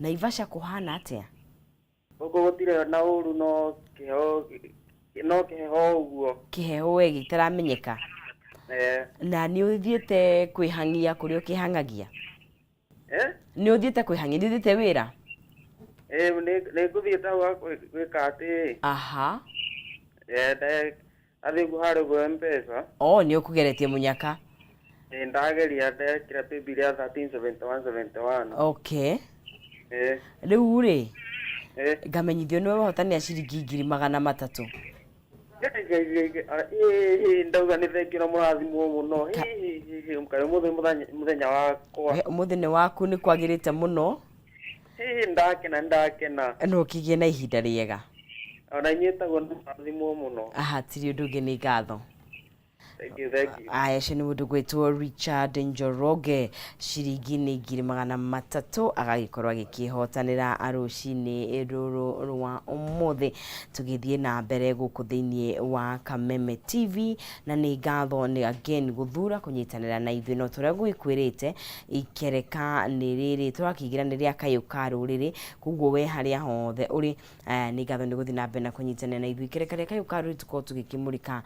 Naivasha kũhana atĩa? Gũkũ gũtirĩ na ũru no kĩheho no kĩheho ũguo. Kĩheho we gĩtaramenyeka. Eh. Na nĩ ũthiĩte kwĩhang'ia kũrĩa ũkĩhang'agia? Eh? Nĩ ũthiĩte kwĩhang'ia, nĩ ũthiĩte wĩra? Eh, nĩ ngũthiĩte hau gwĩka atĩ. Aha. Eh, ndathiĩ ũguo harĩa ũguo M-Pesa. Oh, nĩ ũkũgeretie mũnyaka. Ĩ ndageria ndekĩra paybill ya 137171. Okay. Ĩ. Rĩu rĩ, Ĩ. ngamenyithio nĩwe wahotanĩra ciringi 300,000. Ndauga nĩ thengio na mũrathimwo mũno. Kaĩ ũmũthĩ mũthenya wakwa. Ũmũthĩ nĩ waku, nĩ kwagĩrĩte mũno. Ndakena, ndakena. No ũkĩgĩe na ihinda rĩega. Ona inyuĩ taguo nĩ mũrathimwo mũno. Hatirĩ ũndũ ũngĩ, nĩ ngatho. Thank you, thank you. Aya, ũcio nĩ mũndũ gwĩtwo Richard Njoroge, ciringi nĩ 300,000 agagĩkorwo agĩkĩhotanĩra rũcinĩ rũrũ rwa ũmũthĩ. Tũgĩthiĩ na mbere gũkũ thĩinĩ wa Kameme TV, na nĩ ngatho nĩ again gũthura kũnyitanĩra na ithuĩ. No tũrĩa ngũgĩkwĩrĩte ikereka nĩ rĩrĩ tũrakĩingĩra nĩ rĩa kayũ ka rũrĩrĩ, koguo we harĩa hothe ũrĩ, nĩ ngatho nĩ gũthiĩ na mbere na kũnyitanĩra na ithuĩ. Ikereka rĩa kayũ ka rũrĩrĩ tũkorwo tũgĩkĩmũrĩka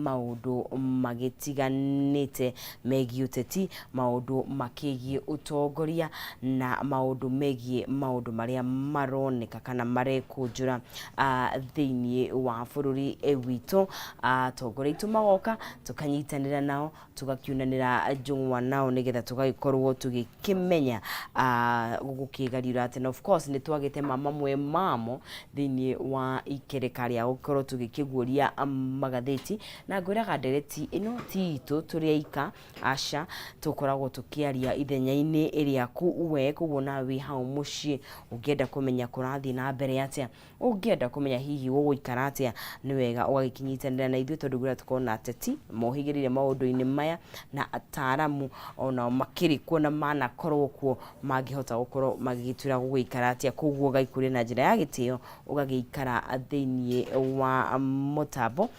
maũndũ magĩtiganĩte megiĩ ũteti, maũndũ makĩgiĩ ũtongoria, na maũndũ megiĩ maũndũ marĩa maroneka kana marekũnjũra thĩinĩ wa bũrũri witũ. Atongoria aitũ magoka tũkanyitanĩra nao, tũgakiunanĩra njũng'wa nao nĩgetha tũgagĩkorwo tũgĩkĩmenya gũkĩgariũra atĩ. Na of course nĩ twagĩte ma mamwe mamo thĩinĩ wa ikereka rĩa gũkorwo tũgĩkĩguũria magathĩti, na ngwĩraga ndereti ĩno ti itũ tũrĩ aika, aca, tũkoragwo tũkĩaria ithenya-inĩ rĩaku we. Koguo nawe wĩ hau mũciĩ ũngĩenda kũmenya kũrathiĩ na mbere atĩa, ũngĩenda kũmenya hihi gũgũikara atĩa, nĩ wega ũgagĩkinyitanĩra na ithuĩ, tondũ ngwĩra tũkorwo na ateti mohĩgĩrĩire maũndũ-inĩ maya na ataaramu onao makĩrĩ kuo na manakorwo kuo mangĩhota gũkorwo magĩgĩtwĩra gũgũikara atĩa. Koguo ũgaikũria na njĩra ya gĩtĩo, ũgagĩikara thĩinĩ wa mũtambo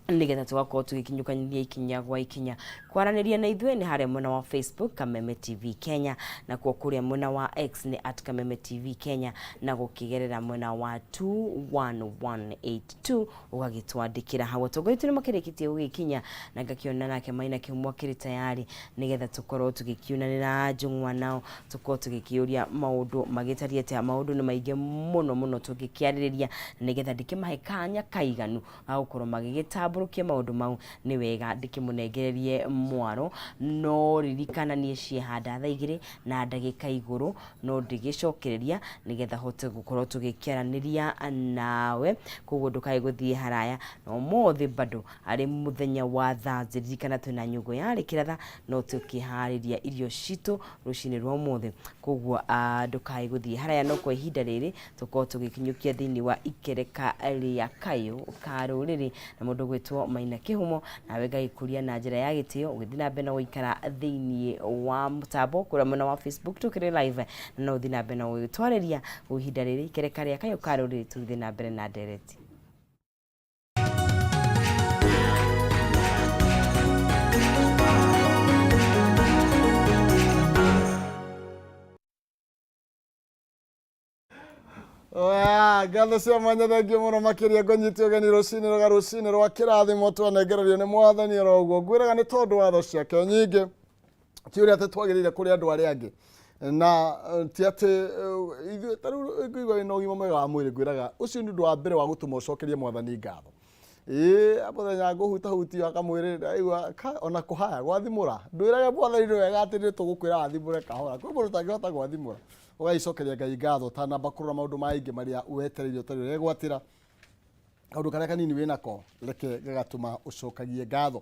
nĩgetha tũgakorwo tũgĩkinyũkania ikinya gwa ikinya. Kwaranĩria na ithuĩ nĩ harĩa mwena wa Facebook Kameme TV Kenya, nakuo kũrĩa mwena wa X nĩ at Kameme TV Kenya, na gũkĩgerera mwena wa 21182 ũgagĩtwandĩkĩra hau. Atongoria aitũ nĩ makĩrĩkĩtie gũgĩkinya, na ngakĩona nake Maina Kĩhumo akĩrĩ tayari nĩgetha tũkorwo tũgĩkiunanĩra njũng'wa nao, tũkorwo tũgĩkĩũria maũndũ magĩtariĩ atĩa. Maũndũ nĩ maingĩ mũno mũno tũngĩkĩarĩrĩria, na nĩgetha ndĩkĩmahe kanya kaiganu ga gũkorwo magĩgĩtambũrũkia maũndũ mau, nĩ wega ndĩkĩmũnengererie mwaro. No ririkana niĩ ciehanda thaa igĩrĩ na ndagĩka igũrũ no ndĩgĩcokereria nĩgetha hote gũkorwo tũgĩkĩaranĩria nawe, koguo ndũkae gũthiĩ haraya. Na ũmũthĩ bado arĩ mũthenya wa Thursday, ririkana twĩna nyũngũ yarĩ kĩratha, no tũkĩharĩria irio citũ rũcinĩ rwa ũmũthĩ, koguo ndũkae gũthiĩ haraya. No kwa ihinda rĩrĩ tũkorwo tũgĩkinyũkia thĩinĩ wa ikereka rĩa kayũ ka rũrĩrĩ na mũndũ gwĩtwo Maina Kĩhumo, nawe ngagĩkũria na njĩra ya gĩtĩo ũgĩthiĩ na mbere na gũikara thĩinĩ wa mũtambo kũrĩa mwena wa Facebook tũkĩrĩ live, na no ũthiĩ na mbere na gũgĩtwarĩria ihinda rĩrĩ ikereka rĩa kayũ ka rũrĩrĩ tũgĩthiĩ na mbere na ndereti. Oya, ngatho cia mwanya, thengio mũno makĩria. Ngũnyite ũgeni rũcinĩ rwa rũcinĩ rwa kĩrathimo twanengererio nĩ mwathani. Oro ũguo ngwĩraga nĩ tondũ watho ciake nyingĩ, ti ũrĩa atĩ twagĩrĩire kũrĩ andũ arĩa angĩ, na ti atĩ ithuĩ ta rĩu ngũigua wĩna ũgima mwega wa mwĩrĩ, ngwĩraga ũcio nĩ ũndũ wa mbere wa gũtũma ũcokerie mwathani ngatho. Ĩĩ, mũthenya ngũhutahutio akamwĩrĩ ndaigua ona kũhaya gwathimũra, ndwĩrage mwathani nĩ wega atĩ nĩ tũgũkwĩra wathimũre kahora. Kwĩ mũndũ ũtangĩhota gwathimũra. Ũgagĩcokeria Ngai ngatho ũtanamba kũrora maũndũ maingĩ marĩa wetereire ũtarĩ ũregwatĩra. Kaũndũ karĩa kanini wĩnako reke gagatũma ũcokagie ngatho.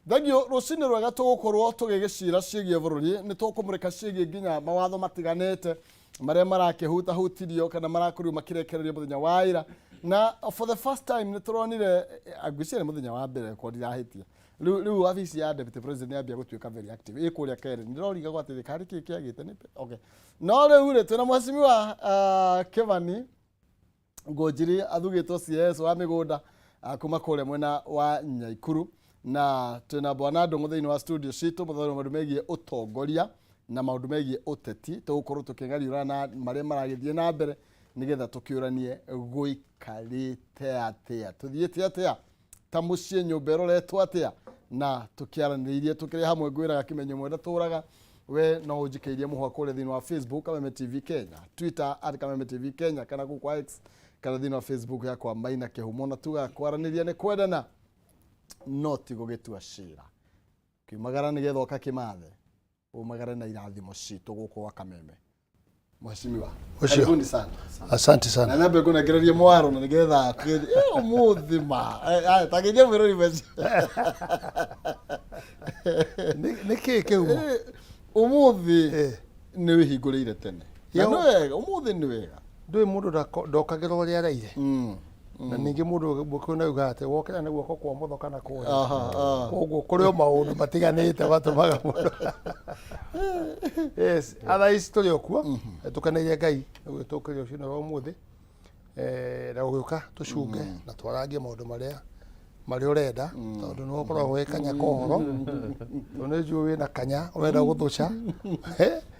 Thengio, rũcinĩ rwega. Tũgũkorwo tũgĩgĩcira ciĩgiĩ bũrũri, nĩ tũkũmũrĩka ciĩgiĩ nginya mawatho matiganĩte marĩa marakĩhutahutirio kana marakorirwo makĩrekererio mũthenya wa ira. Na for the first time nĩ tũronire, ngwĩciria nĩ mũthenya wa mbere korwo ndirahĩtia, rĩu wabici ya deputy president yambia gũtuĩka very active ĩ kũrĩa Karen. Ndĩrorigagwo atĩrĩ, karĩ kĩ kĩagĩte nĩ okay. No rĩu rĩ, twĩna mheshimiwa Kĩmani Ngũnjiri athugĩtwo CS wa mĩgũnda kuma kũrĩa mwena wa Nyaikuru, na twĩna bwana Ndũng'ũ thĩinĩ wa studio citũ, mũthoni maũndũ megiĩ ũtongoria. Na maũndũ megiĩ ũteti, tũgũkorwo tũkĩng'ariũrana na marĩa maragĩthiĩ na mbere nĩgetha tũkĩũranie gũikarĩte atĩa, tũthiĩte atĩa ta mũciĩ, nyũmba ĩroretwo atĩa, na tũkĩaranĩirie tũkĩrĩ hamwe. Ngwĩraga kĩmenyo mwenda tũraga we no ũnjikĩirie mũhwa kũrĩa thĩinĩ wa Facebook Kameme TV Kenya, Twitter @KamemeTV Kenya, kana kũu kwa X, kana thĩinĩ wa Facebook yakwa Maina Kĩhumo. Na tugaga kwaranĩria nĩ kwendana no ti gũgĩtua cira. Kiumagara nĩgetha ũkakĩmathe umagare na irathimo citũ gũkũ gwa Kameme. Mheshimiwa, Ũcio. karibuni sana. Asante Na sana. nambe ngũnengererie mwaro na nĩgetha ũmũthĩ ma tagĩria mwĩrori mheshimiwa. Nĩ kĩĩ kĩhumo? Ũmũthĩ nĩ wĩhingũrĩire tene na nĩ wega, ũmũthĩ nĩ wega. Ndũĩ mũndũ ndokagĩra ũrĩa araire. Na ningĩ mũndũ mũkũyũ augaga atĩ wokĩra nĩ guoko kwa ũmotho kana kũrĩa. Aha. Koguo kũrĩ o maũndũ matiganĩte matũmaga mũndũ. Yes, otherwise tũrĩ o kuo. Tũkeneire Ngai nĩ gũgĩtũkĩria rũcinĩ rwa ũmũthĩ. Na gũgĩũka tũcunge na twarangie maũndũ marĩa marĩa ũrenda, tondũ nĩ ũkoragwo wĩ kanya ka ũhoro, tondũ nĩ njũĩ wĩna kanya ũrenda gũthũca,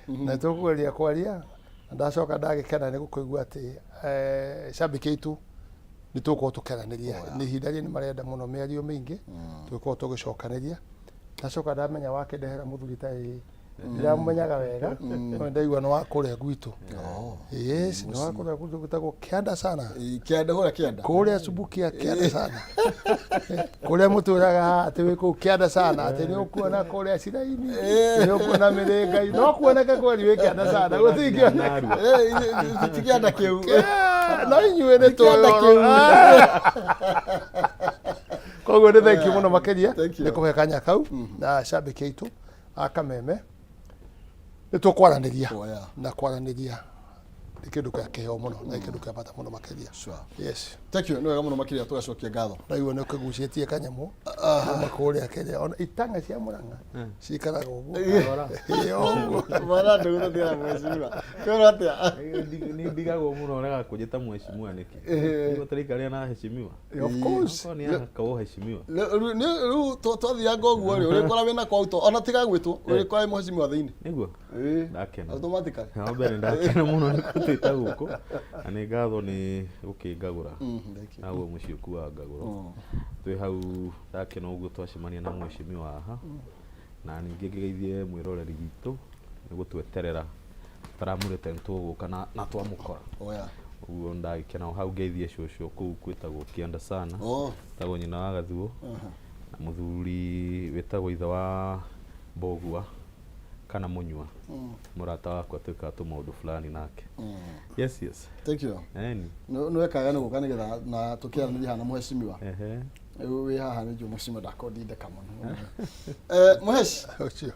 na tũkũgeria kwaria. Na ndacoka ndagĩkena nĩ gũkũigua atĩ cambĩki aitũ nĩ tũgũkorwo tũkĩaranĩria. Nĩ ihinda rĩrĩ nĩ marenda mũno mĩario mĩingĩ, tũgĩkorwo tũgĩcokanĩria. Ndacoka ndamenya wakĩndehera mũthuri tarĩ ndiramũmenyaga wega, no ndaigua nĩ wa kũrĩa gwitũ. Yes, nĩ wa kũrĩa gwitũ gwĩtagwo Kĩanda sana. Kĩanda, kũrĩa kĩanda. Kũrĩa Subukia, Kĩanda sana, kũrĩa mũtũraga atĩ wĩ kũu Kĩanda sana, atĩ nĩ ũkuona kũrĩa ciraini, nĩ ũkuona mĩrĩngai, no kuoneke kweri wĩ Kĩanda sana, gũtingĩoneka. Ti kĩanda kĩu. No inyuĩ nĩ tũĩ Kĩanda ũhoro. kĩu. Koguo nĩ thank you mũno makĩria Thank you. nĩ kũhe kanya kau na cambĩki aitũ a Kameme nĩ tũkwaranĩria. Oh, yeah. Na kwaranĩria nĩ kĩndũ kĩa kĩheo mũno na nĩ kĩndũ kĩa bata mũno makĩria. Yes. Thank you, nĩ wega mũno makĩria, tũgacokia ngatho. Ndaigua nĩ ũkĩgucĩtie kanyamũ kuma kũrĩa kĩrĩa ona itanga cia Mũrang'a cikaraga ũguo. Ĩĩ, o ũguo. Mwana ndũgũtũtigana mheshimiwa. Kwĩrwo atĩa? Nĩ ndigagwo mũno ũrega kũnjĩta mheshimiwa nĩkĩ? Nĩguo tũraikaria na heshimiwa. Of course. Okorwo nĩ akawo heshimiwa. Rĩu twathianga ũguo rĩ, ũrĩkora wĩna kwa auto ona tiga gwĩtwo, ũrĩkora wĩ mheshimiwa thĩinĩ. Nĩguo? Ndakena. Automatically. Wa mbere ndakena mũno nĩ gũtwĩta gũkũ na nĩ ngatho nĩ gũkĩngagũra. Thank you. Naguo mũciĩ ũkuaga ngagũro. Twĩ hau ndakena ũguo twacemania na mheshimiwa haha, na ningĩ ngĩgeithie mwĩroreri witũ nĩ gũtweterera taramurĩte nĩ tũgũka na twamũkora. Oh, yeah. Ũguo ndagĩkena o hau ngeithie cũcũ kũu kwĩtagwo Kĩanda sana. Wĩtagwo nyina wa Gathuo na mũthuri wĩtagwo ithe wa Mbogua kana Mũnyua, mũrata wakwa twĩkaga tũmaũndũ fulani nake. Yes. Thank you. Eni. Nĩ wekaga nĩ gũka nĩgetha na tũkĩaranĩria haha na mheshimiwa. Rĩu wĩ haha nĩ njũĩ mheshimiwa ndakũndindĩka mũno. Mhesh, Ũcio.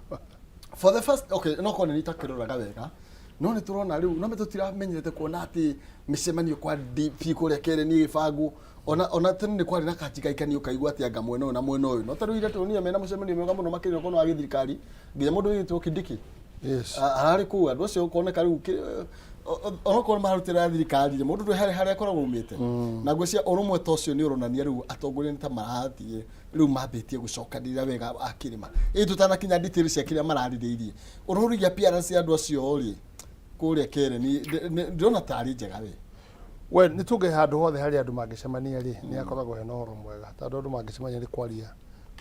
for the first, okay, no korwo nĩ itakĩroraga wega, no nĩ tũrona rĩu no tũtiramenyerete kuona atĩ mĩcemanio kwa DP kũrĩa Kĩrĩ gĩbangwo. Ona tene nĩ kwarĩ na kanjigaikanio kaigua atĩ anga mwena ũyũ na mwena ũyũ, no ta rĩu ira tũronire mena mũcemanio mwega mũno makĩria okorwo nĩ wa gĩthirikari, nginya mũndũ wĩtwo Kindiki ararĩ kũu. Andũ acio ũkoneka rĩu onokorwo mararutĩra thirikari rĩ, mũndũ ndũĩ harĩa harĩa akoragwo umĩte. Na ngwĩciria ũrũmwe ta ũcio nĩ ũronania rĩu atongoria nĩ ta marathiĩ rĩu mambĩtie gũcokanĩrĩra wega akĩrĩma ĩ tũtanakinya details cia kĩrĩa mararĩrĩirie. Ũrũrigia appearance ya andũ acio rĩ kũrĩa Keren, ndĩrona tarĩ njega we. We nĩ tuge handũ hothe harĩa andũ mangĩcemania rĩ, nĩ hakoragwo hena ũhoro mwega, tondũ andũ mangĩcemania nĩ kwaria,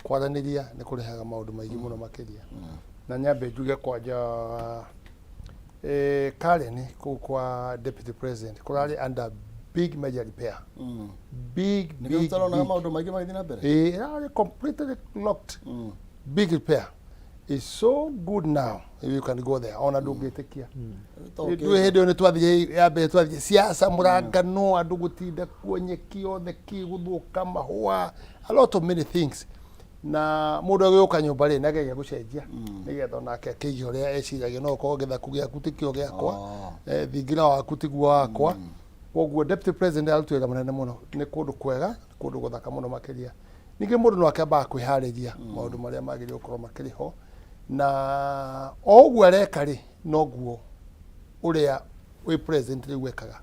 kwaranĩria nĩ kũrehaga maũndũ maingĩ mũno makĩria. Na nyambe njuge kwanja Karen kũu kwa deputy president kũrarĩ under big major repair, big nĩkĩo big tũtaronaga big. Maũndũ maingĩ magĩthiĩ na mbere. Ĩrarĩ completely locked. Big repair is so good now, if you can go there ona ndũngĩtĩkia. Ndũĩ hĩndĩ ĩyo nĩ twathire ya mbere, twathire siasa mũrangano, andũ gũtinda kuo, nyeki yothe kĩ gũthũka, mahũa, a lot of many things. Na mũndũ agĩũka nyũmba rĩ, nĩageria gũcenjia nĩgetha onake akĩige ũrĩa eciragia. No ũkorwo gĩthaku gĩaku tikĩo gĩakwa, thingira waku tiguo wakwa. Koguo deputy president aruta wĩra mũnene mũno. Nĩ kũndũ kwega, nĩ kũndũ gũthaka mũno makĩria. Ningĩ mũndũ no akĩambaga kwĩharĩria maũndũ marĩa magĩrĩirwo gũkorwo makĩrĩ ho, na o ũguo areka rĩ, noguo ũrĩa wĩ president rĩu ekaga.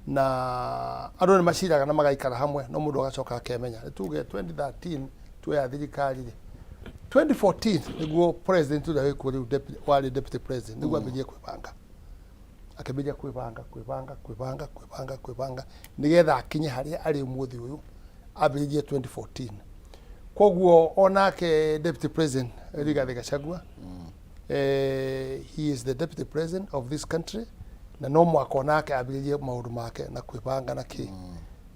Na andũ nĩ maciraga na magaikara hamwe, no mũndũ agacoka akemenya. Nĩ tuge 2013 tuoya thirikari rĩ, 2014 nĩguo president ũrĩa wĩkuo rĩu warĩ deputy president nĩguo ambĩrĩrie kwĩbanga, akĩambĩrĩria kwĩbanga kwĩbanga kwĩbanga kwĩbanga kwĩbanga nĩgetha akinye harĩa arĩ ũmũthĩ ũyũ. Ambĩrĩrie 2014. Koguo onake deputy president Rigathi Gachagua, he is the deputy president of this country, na no mwaka onake ambĩrĩrie maũndũ make na kwĩbanga na kĩ.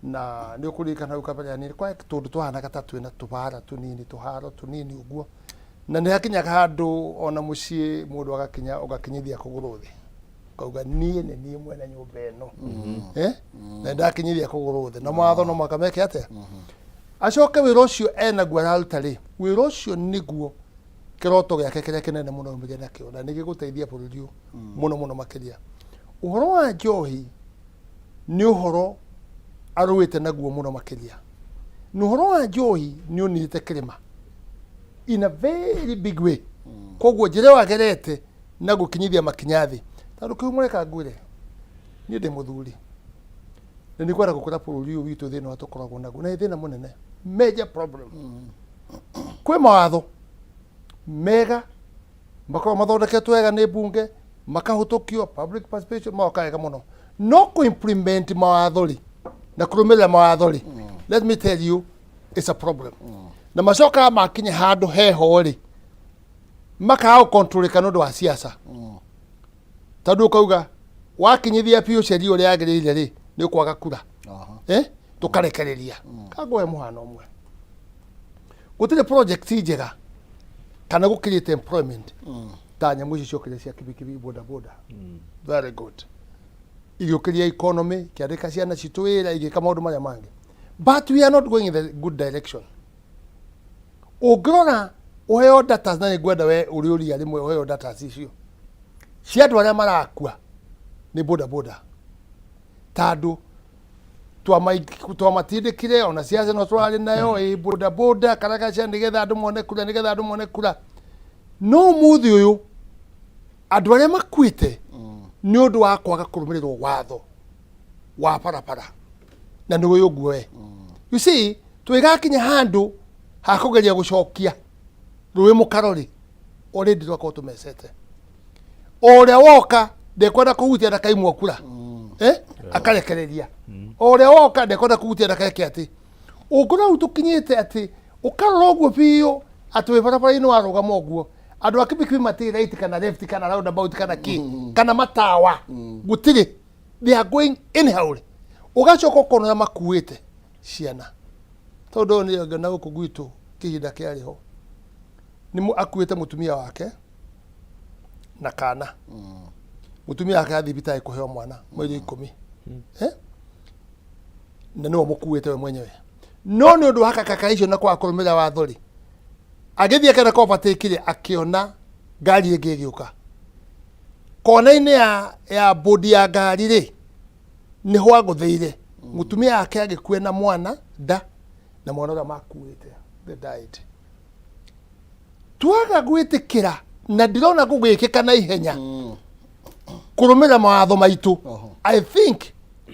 Na nĩ ũkũririkana hau kabere hanini kwa tũndũ twahanaga ta twĩna tũbara tũnini, tũharo tũnini ũguo, na nĩ hakinyaga handũ ona mũciĩ mũndũ agakinya ũgakinyithia kũgũrũ thĩ, ũkauga niĩ nĩ niĩ mwene nyũmba ĩno, na nĩ ndakinyithia kũgũrũ thĩ, na mawatho no mũhaka meke atĩa. Acoke wĩra ũcio enaguo araruta rĩ, wĩra ũcio nĩguo kĩroto gĩake kĩrĩa kĩnene mũno aumire nakĩo, na nĩ gĩgũteithia bũrũri ũyũ mũno mũno makĩria. Ũhoro wa njohi nĩ ũhoro arũĩte naguo mũno makĩria, na ũhoro wa njohi nĩ ũninĩte kĩrĩma in a very big way. Koguo njĩra ĩyo agerete na gũkinyithia makinya thĩ, tondũ kĩu mũreka ngwĩre, niĩ ndĩ mũthuri na nĩ kwenda gũkũra bũrũri ũyũ witũ. Thĩna ũrĩa tũkoragwo naguo na nĩ thĩna mũnene, major problem, kwĩ mawatho mega makoragwo mathondeketwo wega nĩ mbunge, makahũtũkio, public participation, magoka wega mũno, no kũ implement mawatho rĩ na kũrũmĩrĩra mawatho rĩ, let me tell you, it's a problem. Na macokaga makinya handũ heho rĩ, makaga gũkontrolĩka nĩ ũndũ wa siasa, tondũ ũkauga wakinyithia biũ sheria ũrĩa yagĩrĩire rĩ, nĩ ũkwaga kura. Tũkarekereria. Kangũhe mũhano ũmwe: gũtirĩ project njega kana gũ create employment ta nyamũ ici ciokire cia kibikibi, boda boda. Very good, igĩũkĩria economy, ikĩandĩka ciana citũ wĩra, igĩka maũndũ marĩa mangĩ, but we are not going in the good direction. Ũngĩrora ũheo data, na nĩngwenda we ũrĩ ũria rĩmwe ũheo data icio cia andũ arĩa marakua nĩ boda boda, tondũ twamatindĩkire ona ciaca no tũrarĩ nayo ĩ boda boda karagaca nĩgetha andũ mone kura, nĩgetha andũ mone kura. No ũmũthĩ ũyũ andũ arĩa makuĩte nĩ ũndũ wa kwaga kũrũmĩrĩrwo watho wa barabara na nĩ ũyũ ũguo we, you see, twĩgakinya handũ ha kũgeria gũcokia rũĩ mũkaro rĩ, already twakorwo tũmecete. O ũrĩa woka ndekwenda kũhutia ndakaimwo kura, akarekereria. O ũrĩa woka ndekwenda kũhutia ndakeke atĩ ũngĩrora hau tũkinyĩte atĩ ũkarora ũguo biũ atĩ wĩ barabara-inĩ warũgama ũguo, andũ a kibikibi matirĩ right kana left kana roundabout kana kĩ kana matawa gũtirĩ, they are going anyhow. Ũgacoka ũkona ũrĩa makuĩte ciana, tondũ ũyũ nĩ ngĩona gũkũ gwitũ kĩhinda kĩarĩ ho nĩ akuĩte mũtumia wake na kana. Mũtumia wake athiĩ thibitarĩ kũheo mwana mweri 10, Na nĩwe mũkuĩte we mwenyewe, no nĩ ũndũ wa kakaka icio na kwaga kũrũmĩrĩra watho rĩ, agĩthiĩ akenda kũ overtake rĩ, akĩona ngari ĩngĩ ĩgĩũka kona-inĩ ya bodi ya ngari rĩ, nĩho agũthĩire. Mũtumia wake agĩkua na mwana nda na mwana ũrĩa makuĩte, they died. Twaga gwĩtĩkĩra na ndĩrona gũgĩkĩka na ihenya kũrũmĩrĩra mawatho maitũ, I think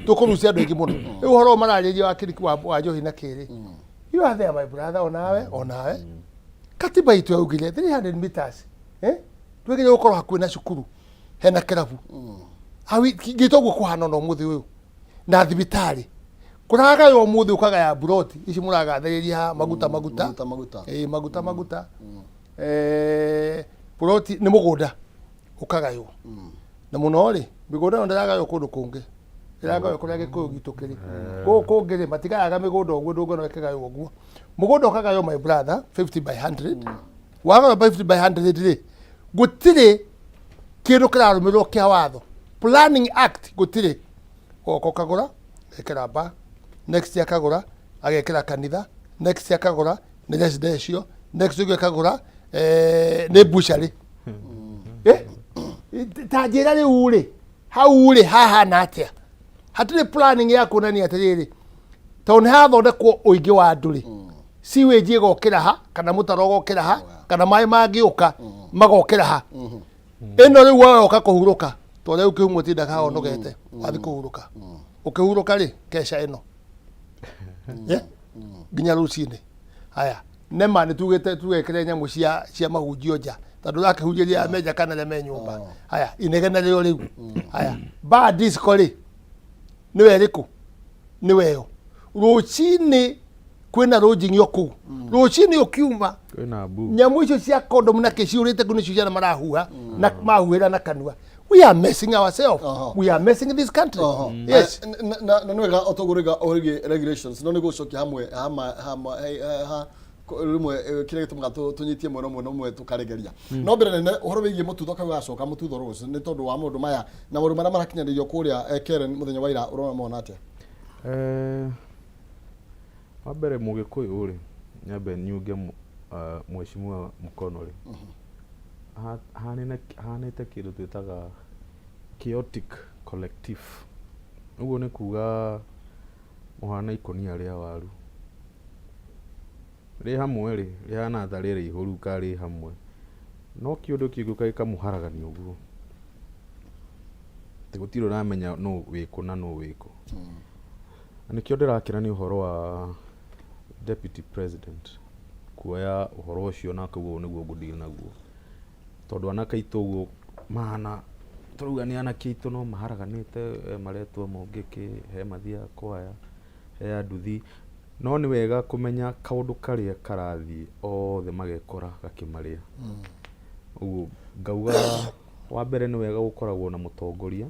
tũkũrucia andũ aingĩ mũno. Rĩu ũhoro ũyũ mararĩria wa kĩriki wa njohi na kĩrĩ, you are there, my brother, onawe katiba itũ yaugire 300 meters, twagĩrĩire gũkorwo hakuhĩ na cukuru hena kĩrabu. Gĩto ũguo kũhana ona ũmũthĩ ũyũ na thibitarĩ kũragaywo ũmũthĩ, ũkagaya buroti ici mũragathĩrĩria haha maguta maguta. Maguta maguta. Ĩĩ, maguta maguta. Buroti nĩ mũgũnda ũkagaywo na mũno rĩ, mĩgũnda ĩno ndĩragaywo kũndũ kũngĩ, ĩragaywo kũrĩa Gĩkũyũ gitũ kĩrĩ. Gũkũ kũngĩ rĩ, matigayaga mĩgũnda ũguo, ndũngĩona ĩkĩgaywo ũguo. Mũgũnda ũkagaywo, my brother, 50 by 100. Wagaywo by 50 by 100 rĩ, gũtirĩ kĩndũ kĩrarũmĩrĩrwo kĩa watho, Planning Act gũtirĩ. Ũgoka ũkagũra, ũgekĩra bar, next year akagũra agekĩra kanitha, next year akagũra nĩ residential, next ũngĩ akagũra nĩ butchery. Ta njĩra rĩu rĩ, hau rĩ hahana atĩa? Hatirĩ planning ya kuonania atĩrĩrĩ, tondũ nĩ hathondekwo ũingĩ wa andũ rĩ, sewage ĩgokĩra ha, kana mũtaro ũgokĩra ha, kana maĩ mangĩũka magokĩra ha? Ĩno rĩu woka kũhurũka, to rĩu kĩhumo tindaga haha ũnogete, wathiĩ kũhurũka, ũkĩhurũka rĩ, keca ĩno, nginya rũcinĩ. Haya. Nema nĩ tugĩte tugekĩre nyamũ cia cia mahunjio nja tondũ ũrakĩhunjĩria amenja kana arĩa me nyũmba. Haya, inegene rĩo rĩu. Haya, bar disco rĩ nĩwe ĩrĩkũ? Nĩwe ĩyo. Rũcinĩ kwĩna rũnjing'io kũu. Rũcinĩ ũkiuma Kwĩna mbu. Nyamũ icio cia condom na kĩ ciũrĩte kũ nĩcio ciana marahuha na mahuhĩra na kanua. We are messing ourselves. We are messing this country. Yes. Na nĩ wega o toguo rĩga ũrĩgie regulations no nĩ gũcokia hamwe hama hama ha rĩmwe kĩrĩa gĩtũmaga tũnyitie mwena ũmwe na ũmwe tũkaregeria no mbere nene ũhoro wĩgiĩ mũtutho kau gacoka mũtutho rose nĩ tondũ wa maũndũ maya na maũndũ marĩa marakinyanĩrio kũrĩa Karen mũthenya wa ira ũrona mona atĩa? Wa mbere mũgĩkũyũ rĩ, nyambe nyunge mheshimiwa mũkono rĩ, ahanĩte kĩndũ twĩtaga chaotic collective. Ũguo nĩ kuga mũhana ikũnia rĩa waru. Rĩ hamwe rĩ, rĩhanaga ta rĩ rĩihũru ka rĩ hamwe. No kĩũndũ kĩngĩũka gĩkamũharagania ũguo. Atĩ gũtirĩ ũramenya nũ wĩkũ na nũ wĩkũ. Na nĩkĩo ndĩrakena nĩ ũhoro wa deputy president kuoya ũhoro ũcio na akauga ũũ nĩguo ngũ deal naguo. Tondũ anake aitũ ũguo mahana tũrauga nĩ anake aitũ no maharaganĩte, he maretwo mũngĩkĩ, he mathiaga kwaya, he a nduthi. No nĩ wega kũmenya kaũndũ karĩa karathiĩ othe magekora gakĩmarĩa. Ũguo ngauga wa mbere nĩ wega gũkoragwo na mũtongoria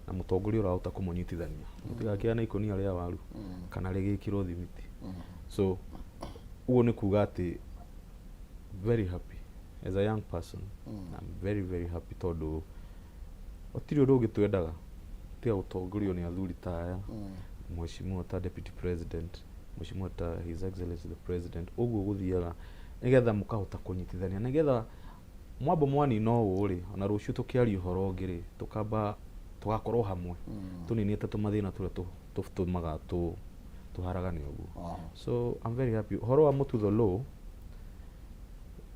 na mũtongoria ũrahota kũmũnyitithania. Mũtigakĩhane ikũnia rĩa waru kana rĩgĩkĩrwo thimiti. So ũguo nĩ kuga atĩ very happy as a young person. I'm very very happy tondũ gũtirĩ ũndũ ũngĩ twendaga tiga gũtongorio nĩ athuri ta aya, mheshimiwa ta deputy president, mheshimiwa ta his excellency the president. Ũguo gũthiaga nĩgetha mũkahota kũnyitithania nĩgetha mwamba mwanina ũũ rĩ, ona rũciũ tũkĩaria ũhoro ũngĩ rĩ, tũkamba tũgakorwo hamwe tũninĩte tũmathĩna tũrĩa tũtũmaga tũharagane ũguo. So I'm very happy. Ũhoro wa mũtutho law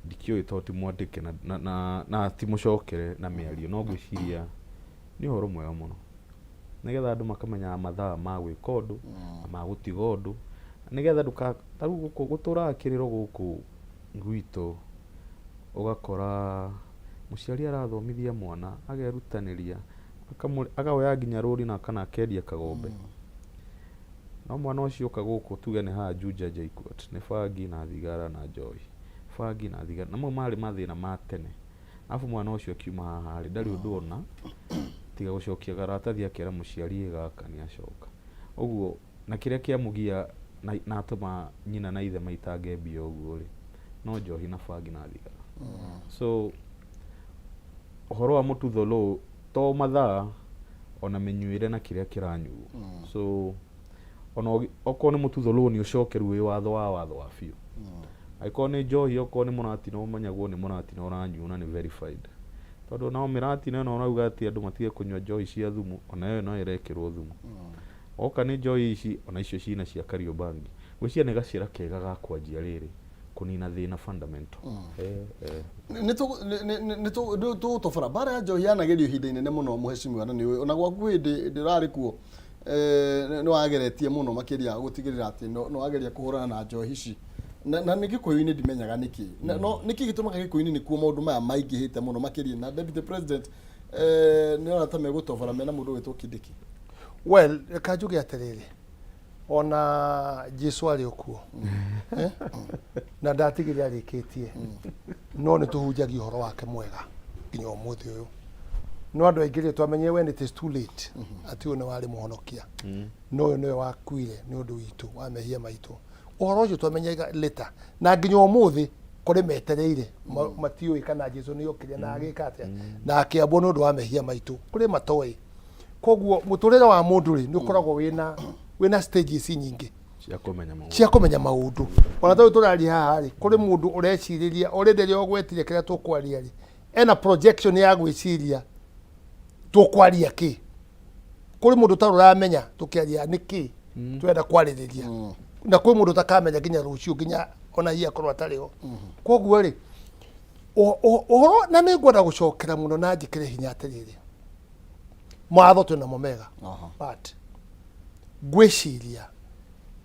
ndikĩũĩ tondũ ti mwandĩke na ti mũcokere na mĩario, no ngwĩciria nĩ ũhoro mwega mũno nĩgetha andũ makamenyaga mathaa ma gwĩka ũndũ na ma gũtiga ũndũ, nĩgetha ndũka ta rĩu gũkũ gũtũraga kĩrĩro gũkũ gwitũ, ũgakora mũciari arathomithia mwana agerutanĩria akoya nginya rũni na kana akendia kagombe, no mwana ũcio oka gũkũ tuge nĩ haha Juja JKUAT nĩ bangi na thigara na njohi, bangi na thigara, na mau marĩ mathĩna ma tene. Arabu mwana ũcio akiuma haha rĩ, ndarĩ ũndũ ona tiga gũcokia karatathi akera mũciari ĩ gaka nĩ acoka ũguo, na kĩrĩa kĩamũgia na atũma nyina na ithe maitange mbia ũguo rĩ, no njohi na bangi na thigara. So ũhoro wa mũtutho law to mathaa ona mĩnyuĩre na kĩrĩa kĩranyuo. So ona okorwo nĩ mũtutho law nĩ ũcokerwo wĩ watho wa biũ, angĩkorwo nĩ njohi, okorwo nĩ mũratina, ũmenyagwo nĩ mũratina ũranyuo na nĩ verified, tondũ nao mĩratina ĩno ũrauga atĩ andũ matige kũnyua njohi cia thumu, ona ĩyo no ĩrekĩrwo thumu. Oka nĩ njohi ici ona icio cina cia Kariobangi, ngwĩciria nĩ gacĩra kega ga kwanjia rĩrĩ kũnina thĩna fundamental. Nĩ tũgũtobora mbara ya njohi yanagerio ihinda inene mũno, mũhecimiwa, na nĩ ona gwaku hĩndĩ ndĩrarĩ kuo nĩ wageretie mũno makĩria gũtigĩrĩra atĩ nĩ wageria kũhũrana na njohi ici na nĩ gĩkũyũ-inĩ ndimenyaga nĩkĩ. No nĩkĩ gĩtũmaga gĩkũyũ-inĩ nĩkuo maũndũ maya maingĩhĩte mũno makĩria na deputy president nĩ ona ta megũtobora mena mũndũ wĩtwo Kindiki? Well, reka njuge atĩrĩrĩ, ona Jesu arĩ o kuo, eh? Na ndatigire arĩkĩtie, no nĩ tũhunjagia ũhoro wake mwega nginya ũmũthĩ ũyũ, no andũ aingĩ rĩ twamenyire when it is too late atĩ ũyũ nĩ warĩ mũhonokia, no ũyũ nĩwe wakuire nĩ ũndũ witũ wa mehia maitũ. Ũhoro ũcio twamenyaga later, na nginya ũmũthĩ kũrĩ metereire matiũĩ kana Jesu nĩ okire na agĩka atĩa na akĩambwo nĩ ũndũ wa mehia maitũ, kũrĩ matoĩ. Koguo mũtũrĩre wa mũndũ rĩ nĩ ũkoragwo wĩna stages nyingĩ cia kũmenya maũndũ, cia kũmenya maũndũ. Ona tondũ tũraria haha rĩ, kũrĩ mũndũ ũrecirĩria already rĩrĩa ũgwetire kĩrĩa tũkwaria rĩ, ena projection ya gwĩciria tũkwaria kĩ. Kũrĩ mũndũ ũtarĩ ũramenya tũkĩaria nĩ kĩ tũrenda kwarĩrĩria, na kwĩ mũndũ ũtakamenya nginya rũciũ, nginya ona hihi akorwo atarĩ ho. Koguo rĩ ũhoro na nĩ ngwenda gũcokera mũno na njĩkĩre hinya atĩrĩrĩ, mawatho twĩnamo mega, but ngwĩciria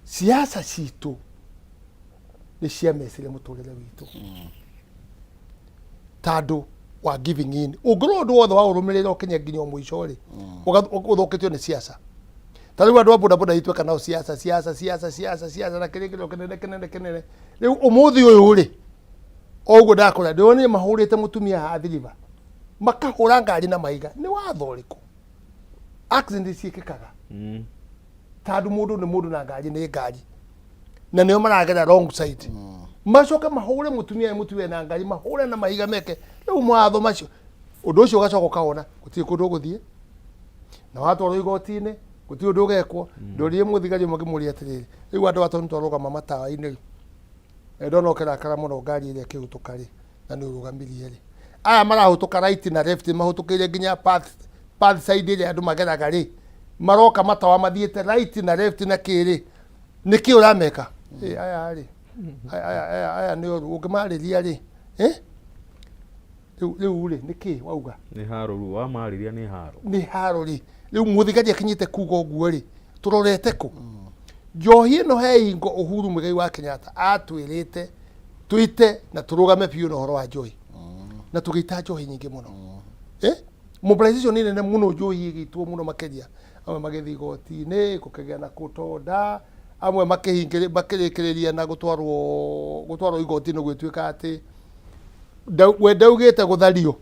siasa citũ Nĩ ciamecire mũtũrĩre witũ tondũ wa giving in. Ũngĩrora ũndũ wothe wa ũrũmĩrĩra ũkinye nginya o mũico rĩ, ũthũkĩtio nĩ siasa. Ta rĩu andũ a bodaboda itweka nao siasa, siasa, siasa, siasa, siasa na kĩrĩa kĩrĩa kĩnene kĩnene kĩnene. Rĩu ũmũthĩ ũyũ rĩ, o ũguo ndakũra ndĩronire mahũrĩte mũtumia haha Athi River, makahũra ngari na mahiga. Nĩ watho ũrĩkũ? Accident ciĩkĩkaga tondũ mũndũ nĩ mũndũ na ngari nĩ ngari, na nĩo maragera wrong side. Macoke mahũre mũtumia, mũtumia na ngari, mahũre na mahiga, meke rĩu mawatho macio. Ũndũ ũcio ũgacoka ũkawona gũtirĩ kũndũ ũgũthiĩ na watwarwo igoti-inĩ, gũtirĩ ũndũ ũgekwo. Ndoririe mũthigari ũmwe ngĩmũria atĩrĩrĩ, rĩu andũ atũ nĩtwarũgama matawa-inĩ rĩ, na ndona ũkĩrakara mũno ngari ĩrĩa ĩkĩhĩtũka rĩ, na nĩ ũrũgamirie rĩ, aya marahĩtũka right na left, mahĩtũkĩire nginya path side ĩrĩa andũ mageraga rĩ, maroka matawa mathiĩte right na left na kĩrĩ, nĩkĩ ũrameka? Ĩ, aya rĩ, aya aya aya nĩ ũru ũngĩmarĩria rĩ, eh? Rĩu rĩ, nĩkĩ wauga? Nĩ haro rĩu wamarĩria, nĩ haro. Nĩ haro rĩ. Rĩu mũthigari akinyĩte kuga ũguo rĩ, tũrorete kũ? Njohi ĩno he hingo Uhuru Muigai wa Kenyatta atwĩrĩte twĩte na tũrũgame biũ na ũhoro wa njohi, na tũgĩita njohi nyingĩ mũno, eh? Mobilization nĩ nene mũno, njohi ĩgĩitwo mũno makĩria, amwe magĩthiĩ igoti-inĩ, gũkĩgĩa na kũtonda, amwe makĩrĩkĩrĩria na gũtwarwo igoti-inĩ, gwĩtuĩka atĩ we ndaugĩte gũthario,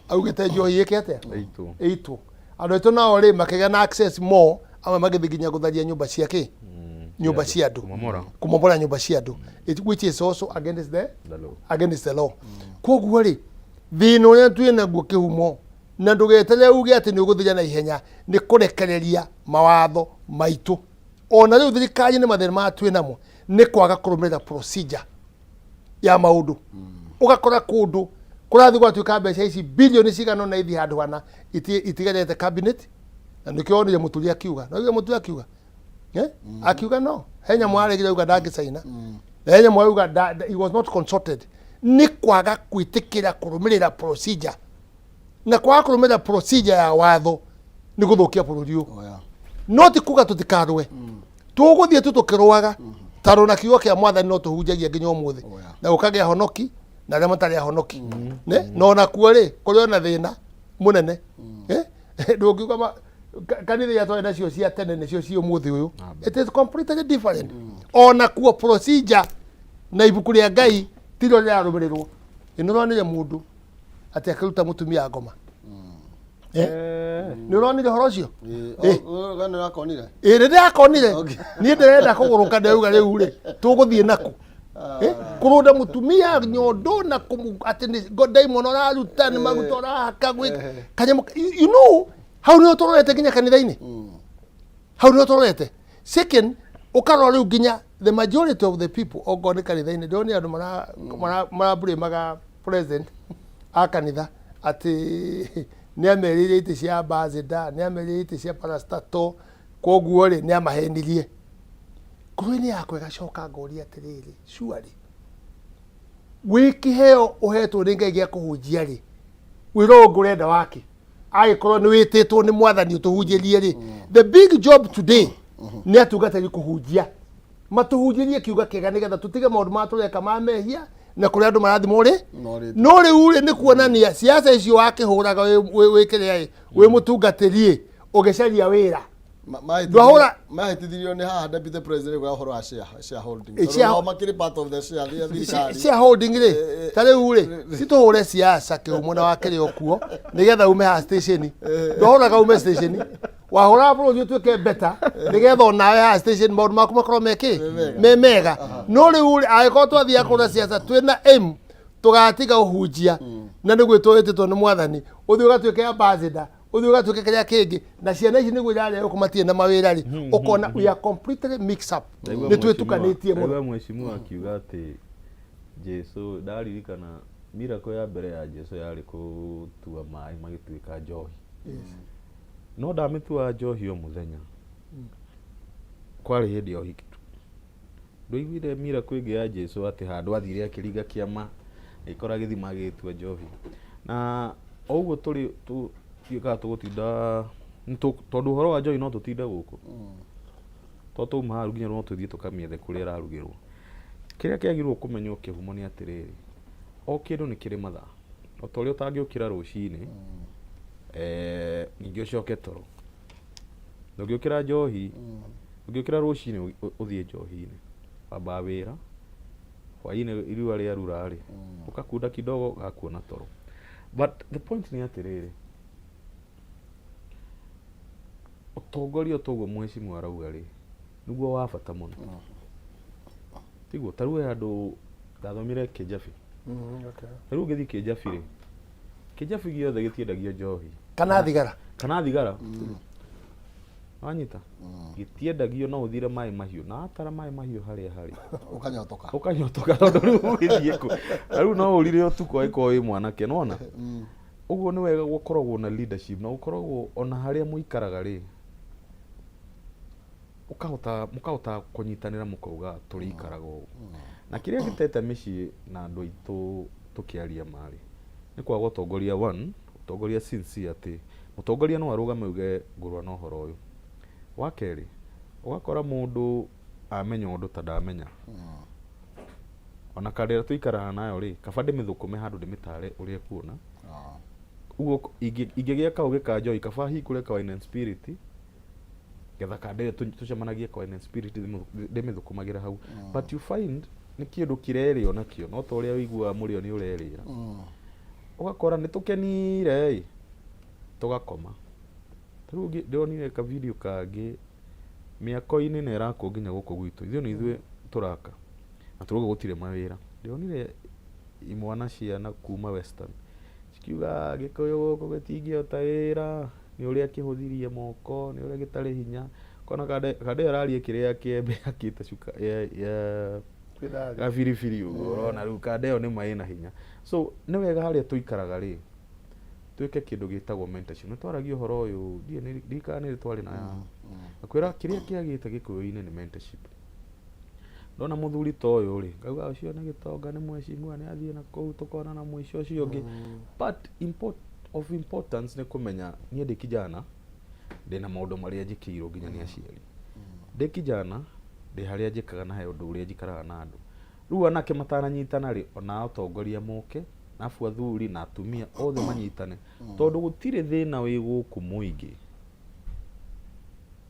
augĩte njohi ĩke atĩa? Ĩitwo. Ĩitwo. Andũ aitũ nao rĩ, makĩgĩa na access more, amwe magĩthiĩ nginya gũtharia nyũmba cia kĩ, nyũmba cia andũ. Kũmomora. Kũmomora nyũmba cia andũ, which is also against the The law. Against the law. Koguo rĩ, thĩna ũrĩa twĩ naguo kĩhumo, na ndũgeterere uge atĩ nĩ ũgũthiria na ihenya, nĩ kũrekereria mawatho maitũ. Ona rĩu thirikari nĩ mathĩna maya twĩ namo nĩ kwaga kũrũmĩrĩra procedure ya maũndũ. Ũgakora kũndũ kũrathiĩ gwatuĩka mbeca ici bilioni cigana ũna ithiĩ handũ hana itigerete cabinet, na nĩkĩo wonire mũturi akiuga, no mũturi akiuga, eh? Akiuga no he nyamũ aregire, auga ndangĩcaina, na he nyamũ auga he was not consulted. Nĩ kwaga gwĩtĩkĩra kũrũmĩrĩra procedure, na kwaga kũrũmĩrĩra procedure ya watho nĩ gũthũkia bũrũri ũyũ. Oh, yeah. No ti kuga tũtikarũe, tũgũthiĩ tu tũkĩrũaga, tondũ na kiugo kĩa mwathani no tũhunjagia nginya ũmũthĩ. Oh, yeah. Na gũkagĩa honoki na arĩa matarĩ ahonoki. Ne? Na ona kuo rĩ, kũrĩ ona thĩna mũnene. Eh? Ndũngiuga kanitha iria twarĩ nacio cia tene nĩcio ci ũmũthĩ ũyũ. It is completely different. Ona kuo procedure na ibuku rĩa Ngai tirĩo rĩrarũmĩrĩrwo. Ĩ, nĩũronire mũndũ atĩ akĩruta mũtumia ngoma? Eh? Nĩ ũronire ũhoro ũcio? Eh. We nĩ ũrakonire? Ĩ, nĩ ndĩrakonire. Okay. Niĩ ndĩrenda kũgũrũka, ndĩrauga rĩu rĩ, tũgũthiĩ nakũ? Eh, kũrũnda mũtumia nyondo na atĩ nĩ ndaimono ũraruta, nĩ maguta ũrahaka gwĩ kanyamũ, hau nĩho tũrorete nginya kanitha-inĩ, hau nĩho tũrorete. Second, ũkarora rĩu nginya the majority of the people, okorwo nĩ kanitha-inĩ, ndĩronire andũ marablamaga president a kanitha atĩ nĩ amerĩire itĩ cia ambassador, nĩ amerĩire itĩ cia parastatal, koguo rĩ, nĩ amahenirie. Ngoro-inĩ yakwa ĩgacoka ngoria atĩrĩrĩ, surely wĩ kĩheo ũhetwo nĩ Ngai gĩa kũhunjia rĩ, wĩra ũyũ ngũrenda wake agĩkorwo nĩ wĩtĩtwo nĩ mwathani ũtũhunjĩrie rĩ, the big job today nĩ atungatĩri kũhunjia, matũhunjĩrie kiuga kĩega nĩgetha tũtige maũndũ marĩa tũreka ma mehia na kũrĩa andũ marathimwo rĩ. Morĩte. No rĩu rĩ, nĩ kuonania siasa icio wakĩhũraga wĩ kĩrĩa ĩ, wĩ mũtungatĩri ĩ, ũgĩcaria wĩra. Ndwahũra- Mahĩtithirio nĩ haha deputy president kwa ũhoro wa shareholding. Eh, Tondũ nao makĩrĩ part of the share ya thirikari. Shareholding rĩ, Eh, ta rĩu rĩ, citũhũre siasa kĩhumo na wakĩrĩ o kuo nĩgetha ume haha station. Ndwahũraga ume station, wahũraga bũrũri ũtuĩke better nĩgetha onawe haha station maũndũ maku makorwo mekĩ me mega. No rĩu rĩ, angĩkorwo twathiaga kũhũra siasa twĩna aim tũgatiga ũhunjia na nĩguo twĩtĩtwo nĩ mwathani, ũthiĩ ũgatuĩke ambassador, ũthiĩ ũgatuĩke kĩrĩa kĩngĩ, na ciana ici nĩguo irarĩa gũkũ matirĩ na mawĩra rĩ, ũkona we are completely mixed up, nĩ twĩtukanĩtie mũno. Ndaigua mheshimiwa akiuga atĩ Jesu, ndaririkana miracle ya mbere ya Jesu yarĩ kũtua maĩ magĩtuĩka njohi, no ndamĩtuaga njohi o mũthenya, kwarĩ hĩndĩ ya ũhiki tu. Ndũiguire miracle ĩngĩ ya Jesu atĩ handũ athire akĩringa kĩama agĩkora gĩthima agĩgĩtua njohi? Na o ũguo tũrĩ tuĩkaga tũgũtinda tondũ ũhoro wa njohi no tũtinde gũkũ, to twauma haha nginya no tũthiĩ tũkamĩethe kũrĩa ĩrarugĩrwo. Kĩrĩa kĩagĩrĩirwo kũmenywo kĩhumo nĩ atĩrĩrĩ, o kĩndũ nĩ kĩrĩ mathaa. O ta ũrĩa ũtangĩũkĩra rũcinĩ, ningĩ ũcoke toro. Ndũngĩũkĩra njohi, ndũngĩũkĩra rũcinĩ ũthiĩ njohi-inĩ. Wambaga wĩra, hwainĩ riũa rĩarura rĩ, ũgakunda kidogo gakuona toro. But the point nĩ atĩrĩrĩ, ũtongoria o ta ũguo mheshimiwa arauga rĩ, nĩguo wa bata mũno. Tiguo? Ta rĩu he handũ ndathomire Kĩnjabi. Ta rĩu ũngĩthiĩ Kĩnjabi rĩ, Kĩnjabi gĩothe gĩtiendagio njohi. Kana thigara. Kana thigara. Wanyita? Gĩtiendagio no ũthire maĩ mahiũ. Na watara maĩ mahiũ harĩa harĩ. Ũkanyotoka. Ũkanyotoka tondũ rĩu ũgĩthiĩ kũ. Na rĩu no ũrire ũtukũ angĩkorwo wĩ mwanake, nĩwona? Ũguo nĩ wega gũkoragwo na leadership na gũkoragwo ona harĩa mũikaraga rĩ, ũkahota mũkahota kũnyitanĩra mũkauga tũrĩikaraga ũũ. Na kĩrĩa gĩtete mĩciĩ na andũ aitũ tũkĩaria ma rĩ, nĩ kwaga ũtongoria one, ũtongoria sincere atĩ mũtongoria no arũgame auge ngũrũa na ũhoro ũyũ. Wa kerĩ, ũgakora mũndũ amenya ũndũ ta ndamenya. Ona kanda ĩrĩa tũikaraga nayo rĩ, kaba ndĩmĩthũkũme handũ ndĩmĩtare ũrĩa ĩkuona. Ũguo ingĩgĩa kaũgĩ ka njohi kaba hingũre ka wine and spirit, getha kanda ĩyo tũcemanagie ka wine and spirit ndĩmĩthũkũmagĩra hau. But you find nĩ kĩndũ kĩrerĩo nakĩo, no ta ũrĩa ũiguaga mũrĩo nĩ ũrerĩra. Ũgakora nĩ tũkenire ĩ, tũgakoma. Ta rĩu ndĩronire ka video kangĩ mĩako-inĩ na ĩrakwo nginya gũkũ gwitũ. Ithuĩ nĩ ithuĩ tũraka na tũrauga gũtirĩ mawĩra. Ndĩronire imwana ciana kuma Western cikiuga Gĩkũyũ gũkũ gĩtingĩhota wĩra, nĩ ũrĩa kĩhũthirie moko, nĩ ũrĩa gĩtarĩ hinya. Kona kanda ĩyo ĩraria kĩrĩa kĩembe yakĩte cuka ya gabiribiri ũguo, ũrona rĩu kanda ĩyo nĩma ĩna hinya. So nĩ wega harĩa tũikaraga rĩ, twĩke kĩndũ gĩtagwo mentorship. Nĩ twaragia ũhoro ũyũ, ndiũĩ nĩ ndirikana nĩ rĩ twarĩ na ngakwĩra kĩrĩa kĩagĩte Gĩkũyũ-inĩ nĩ mentorship. Ndona mũthuri ta ũyũ rĩ, ngauga ũcio nĩ gĩtonga nĩ mheshimiwa nĩ athiĩ na kũu tũkonana mũico ũcio ũngĩ. But import, of importance nĩ kũmenya niĩ ndĩ kijana, ndĩna maũndũ marĩa njĩkĩirwo nginya nĩ aciari. Ndĩ kijana, ndĩ harĩa njĩkaga na he ũndũ ũrĩa njikaraga na andũ. Rĩu anake matananyitana rĩ, ona atongoria moke, arabu athuri na atumia othe manyitane. Tondũ gũtirĩ thĩna wĩ gũkũ mũingĩ.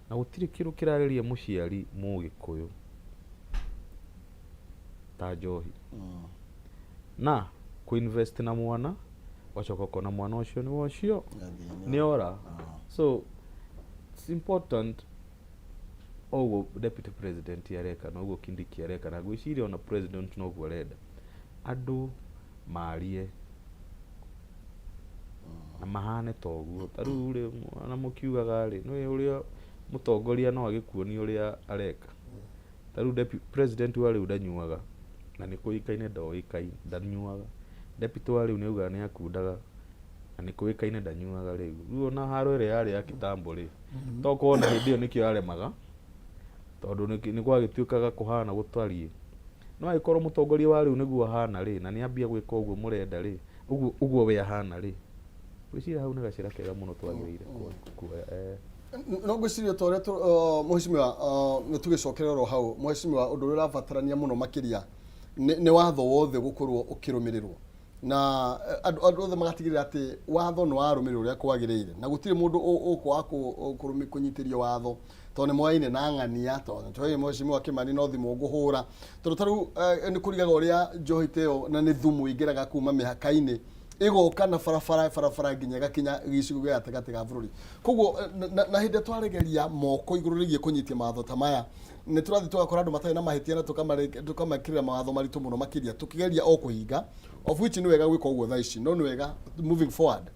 Na gũtirĩ kĩndũ kĩrarĩria mũciari mũgĩkũyũ ta njohi. Na kũ invest na mwana, ũgacoka ũkona mwana ũcio nĩ ũcio nĩ ora. So it's important oguo deputy president areka na ũguo Kindiki areka na ngwĩciria ona president noguo arenda. Andũ marie na mahane ta ũguo. Ta rĩu rĩ, ona mũkiugaga rĩ, nĩ ũrĩa mũtongoria no agĩkuonie ũrĩa areka. Ta rĩu deputy president wa rĩu ndanyuaga na nĩ kũĩkaine ndoĩkaine ndanyuaga. Deputy wa rĩu nĩ augaga nĩ akundaga na nĩ kũĩkaine ndanyuaga rĩu. Rĩu ona haro ĩrĩa yarĩ ya kitambo rĩ, tokorwo ona hĩndĩ ĩyo nĩkĩo yaremaga tondũ nĩ gwagĩtuĩkaga kũhana gũtariĩ. No angĩkorwo mũtongoria wa rĩu nĩguo ahana rĩ, na nĩ ambia gwĩka ũguo mũrenda rĩ, ũguo ũguo we ahana rĩ, ngwĩciria hau nĩ gacĩra kega mũno twagĩrĩire kuoya. No ngwĩciria ta ũrĩa mheshimiwa, nĩ tũgĩcokera oro hau mheshimiwa, ũndũ ũrĩa ũrabatarania mũno makĩria nĩ watho wothe gũkorwo ũkĩrũmĩrĩrwo na andũ othe magatigĩrĩra atĩ watho nĩ warũmĩrĩrwo ũrĩa kwagĩrĩire na gũtirĩ mũndũ ũkwaga kũnyitĩrio watho tondũ nĩ moyaine na ng'ania, tondũ nĩ mheshimiwa Kĩmani no thimũ ngũhũra, tondũ ta rĩu nĩ kũrigaga ũrĩa njohi ta ĩyo na nĩ thumu ingĩraga kuma mĩhaka-inĩ ĩgoka na barabara barabara nginya ĩgakinya gĩcigo gĩa gatagatĩ ga bũrũri. Koguo na hĩndĩ ĩrĩa twaregeria moko igũrũ rĩgiĩ kũnyitia mawatho ta maya, nĩ tũrathiĩ tũgakora andũ matarĩ na mahĩtia na tũkamekĩrĩra mawatho maritũ mũno makĩria tũkĩgeria o kũhinga, of which nĩ wega gwĩka ũguo thaa ici, no nĩ wega moving forward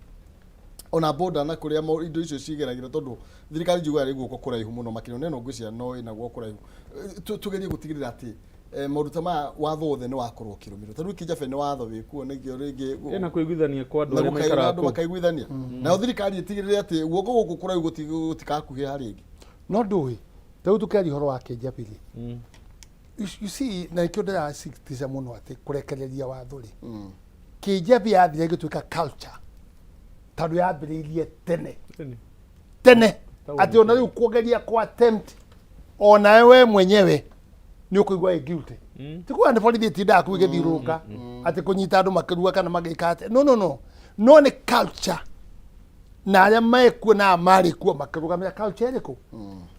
ona boda na kũrĩa indo icio cigeragĩra, tondũ thirikari njiguaga ĩrĩ guoko kũraihu mũno makĩria, na ĩno ngwĩciria no ĩna guoko kũraihu. Tũgerie gũtigĩrĩra atĩ maũndũ ta maya watho wothe nĩ wakorwo ũkĩrũmĩrĩrwo. Ta rĩu Kĩjabe nĩ watho wĩkuo nĩkĩo rĩngĩ Ĩna kũiguithania kwa andũ na arĩa gũkaigua maikaraga andũ kũu. Makaiguithania nayo thirikari ĩtigĩrĩre atĩ guoko gũkũ kũraihu gũtikakuhĩha rĩngĩ. No ndũĩ ta rĩu tũkĩaria ũhoro wa Kĩjabi rĩ, you see, na nĩkĩo ndĩrasisitiza mũno atĩ kũrekereria watho rĩ, Kĩjabi yathire ĩgĩtuĩka culture tondũ yambĩrĩirie tene tene, atĩ ona rĩu kũgeria kwa attempt onawe we mwenyewe nĩ ũkũigua wĩ guilty. Ti kuga nĩ borithi ĩtindaga kuu ĩgĩthiũrũrũka atĩ kũnyita andũ makĩrua kana magĩka atĩa. No, no, no, no nĩ culture na arĩa mekuo na arĩa marĩ kuo makĩrũgamĩra culture ĩrĩkũ.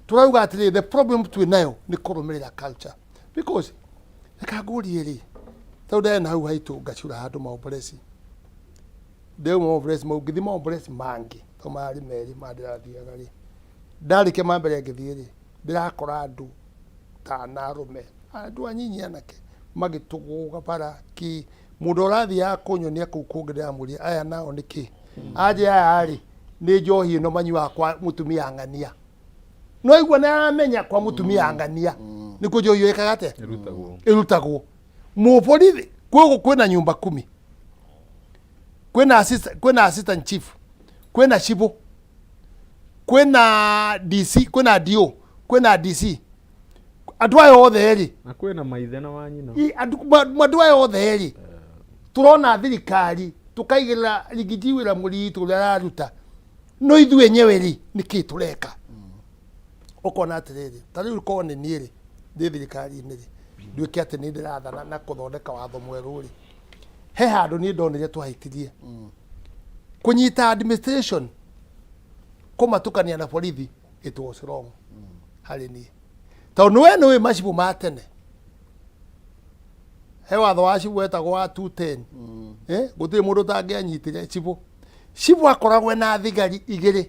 Tũrauga atĩrĩrĩ, the problem twĩ nayo nĩ kũrũmĩrĩra culture, because reka ngũrie rĩ, tondũ ndarĩ na hau haitũ ngacura handũ maomboreci, ndĩauma maomboreci mau ngĩthiĩ maomboreci mangĩ, tondũ marĩ merĩ ma ndĩrathiaga rĩ, ndarĩkia ma mbere ngĩthiĩ rĩ, ndĩrakora andũ ta ana arũme, andũ anyinyi anake magĩtũgũga bara kĩ. Mũndũ ũrathiaga kũnyonia kũu kũngĩ ndĩramũria, aya nao nĩ kĩ? Anje aya rĩ, nĩ njohi ĩno manyuaga kwa mũtumia ng'ania. No igua nĩ aramenya kwa mũtumia ng'ania nĩkuo njohi ĩyo ĩkaga atĩa? Ĩrutagwo. Ĩrutagwo. Mũborithi kwĩgũ kwĩna nyũmba kumi, kwĩna assistant chief, kwĩna cibũ, kwĩna DC, kwĩna DO, kwĩna DC, andũ aya othe rĩ. Na kwĩna maithe na wanyina. Andũ aya othe rĩ, tũrona thirikari tũkaigĩrĩra rigiji wĩra mũritũ ũrĩa araruta, no ithuĩ enyewe rĩ, nĩkĩ tũreka? Ũkona atĩrĩrĩ, ta rĩu korwo nĩ niĩ rĩ, ndĩ thirikari-inĩ rĩ, nduĩke atĩ nĩ ndĩrathana na kũthondeka watho mwerũ rĩ, he handũ niĩ ndonire twahĩtirie kũnyita administration kũmatukania na borithi. It was wrong harĩ niĩ, tondũ nĩwe nĩũĩ macibũ ma tene, he watho wa cibũ wetagwo wa 210. Gũtirĩ mũndũ ũtangĩanyitire cibũ. Cibũ akoragwo na thigari igĩrĩ.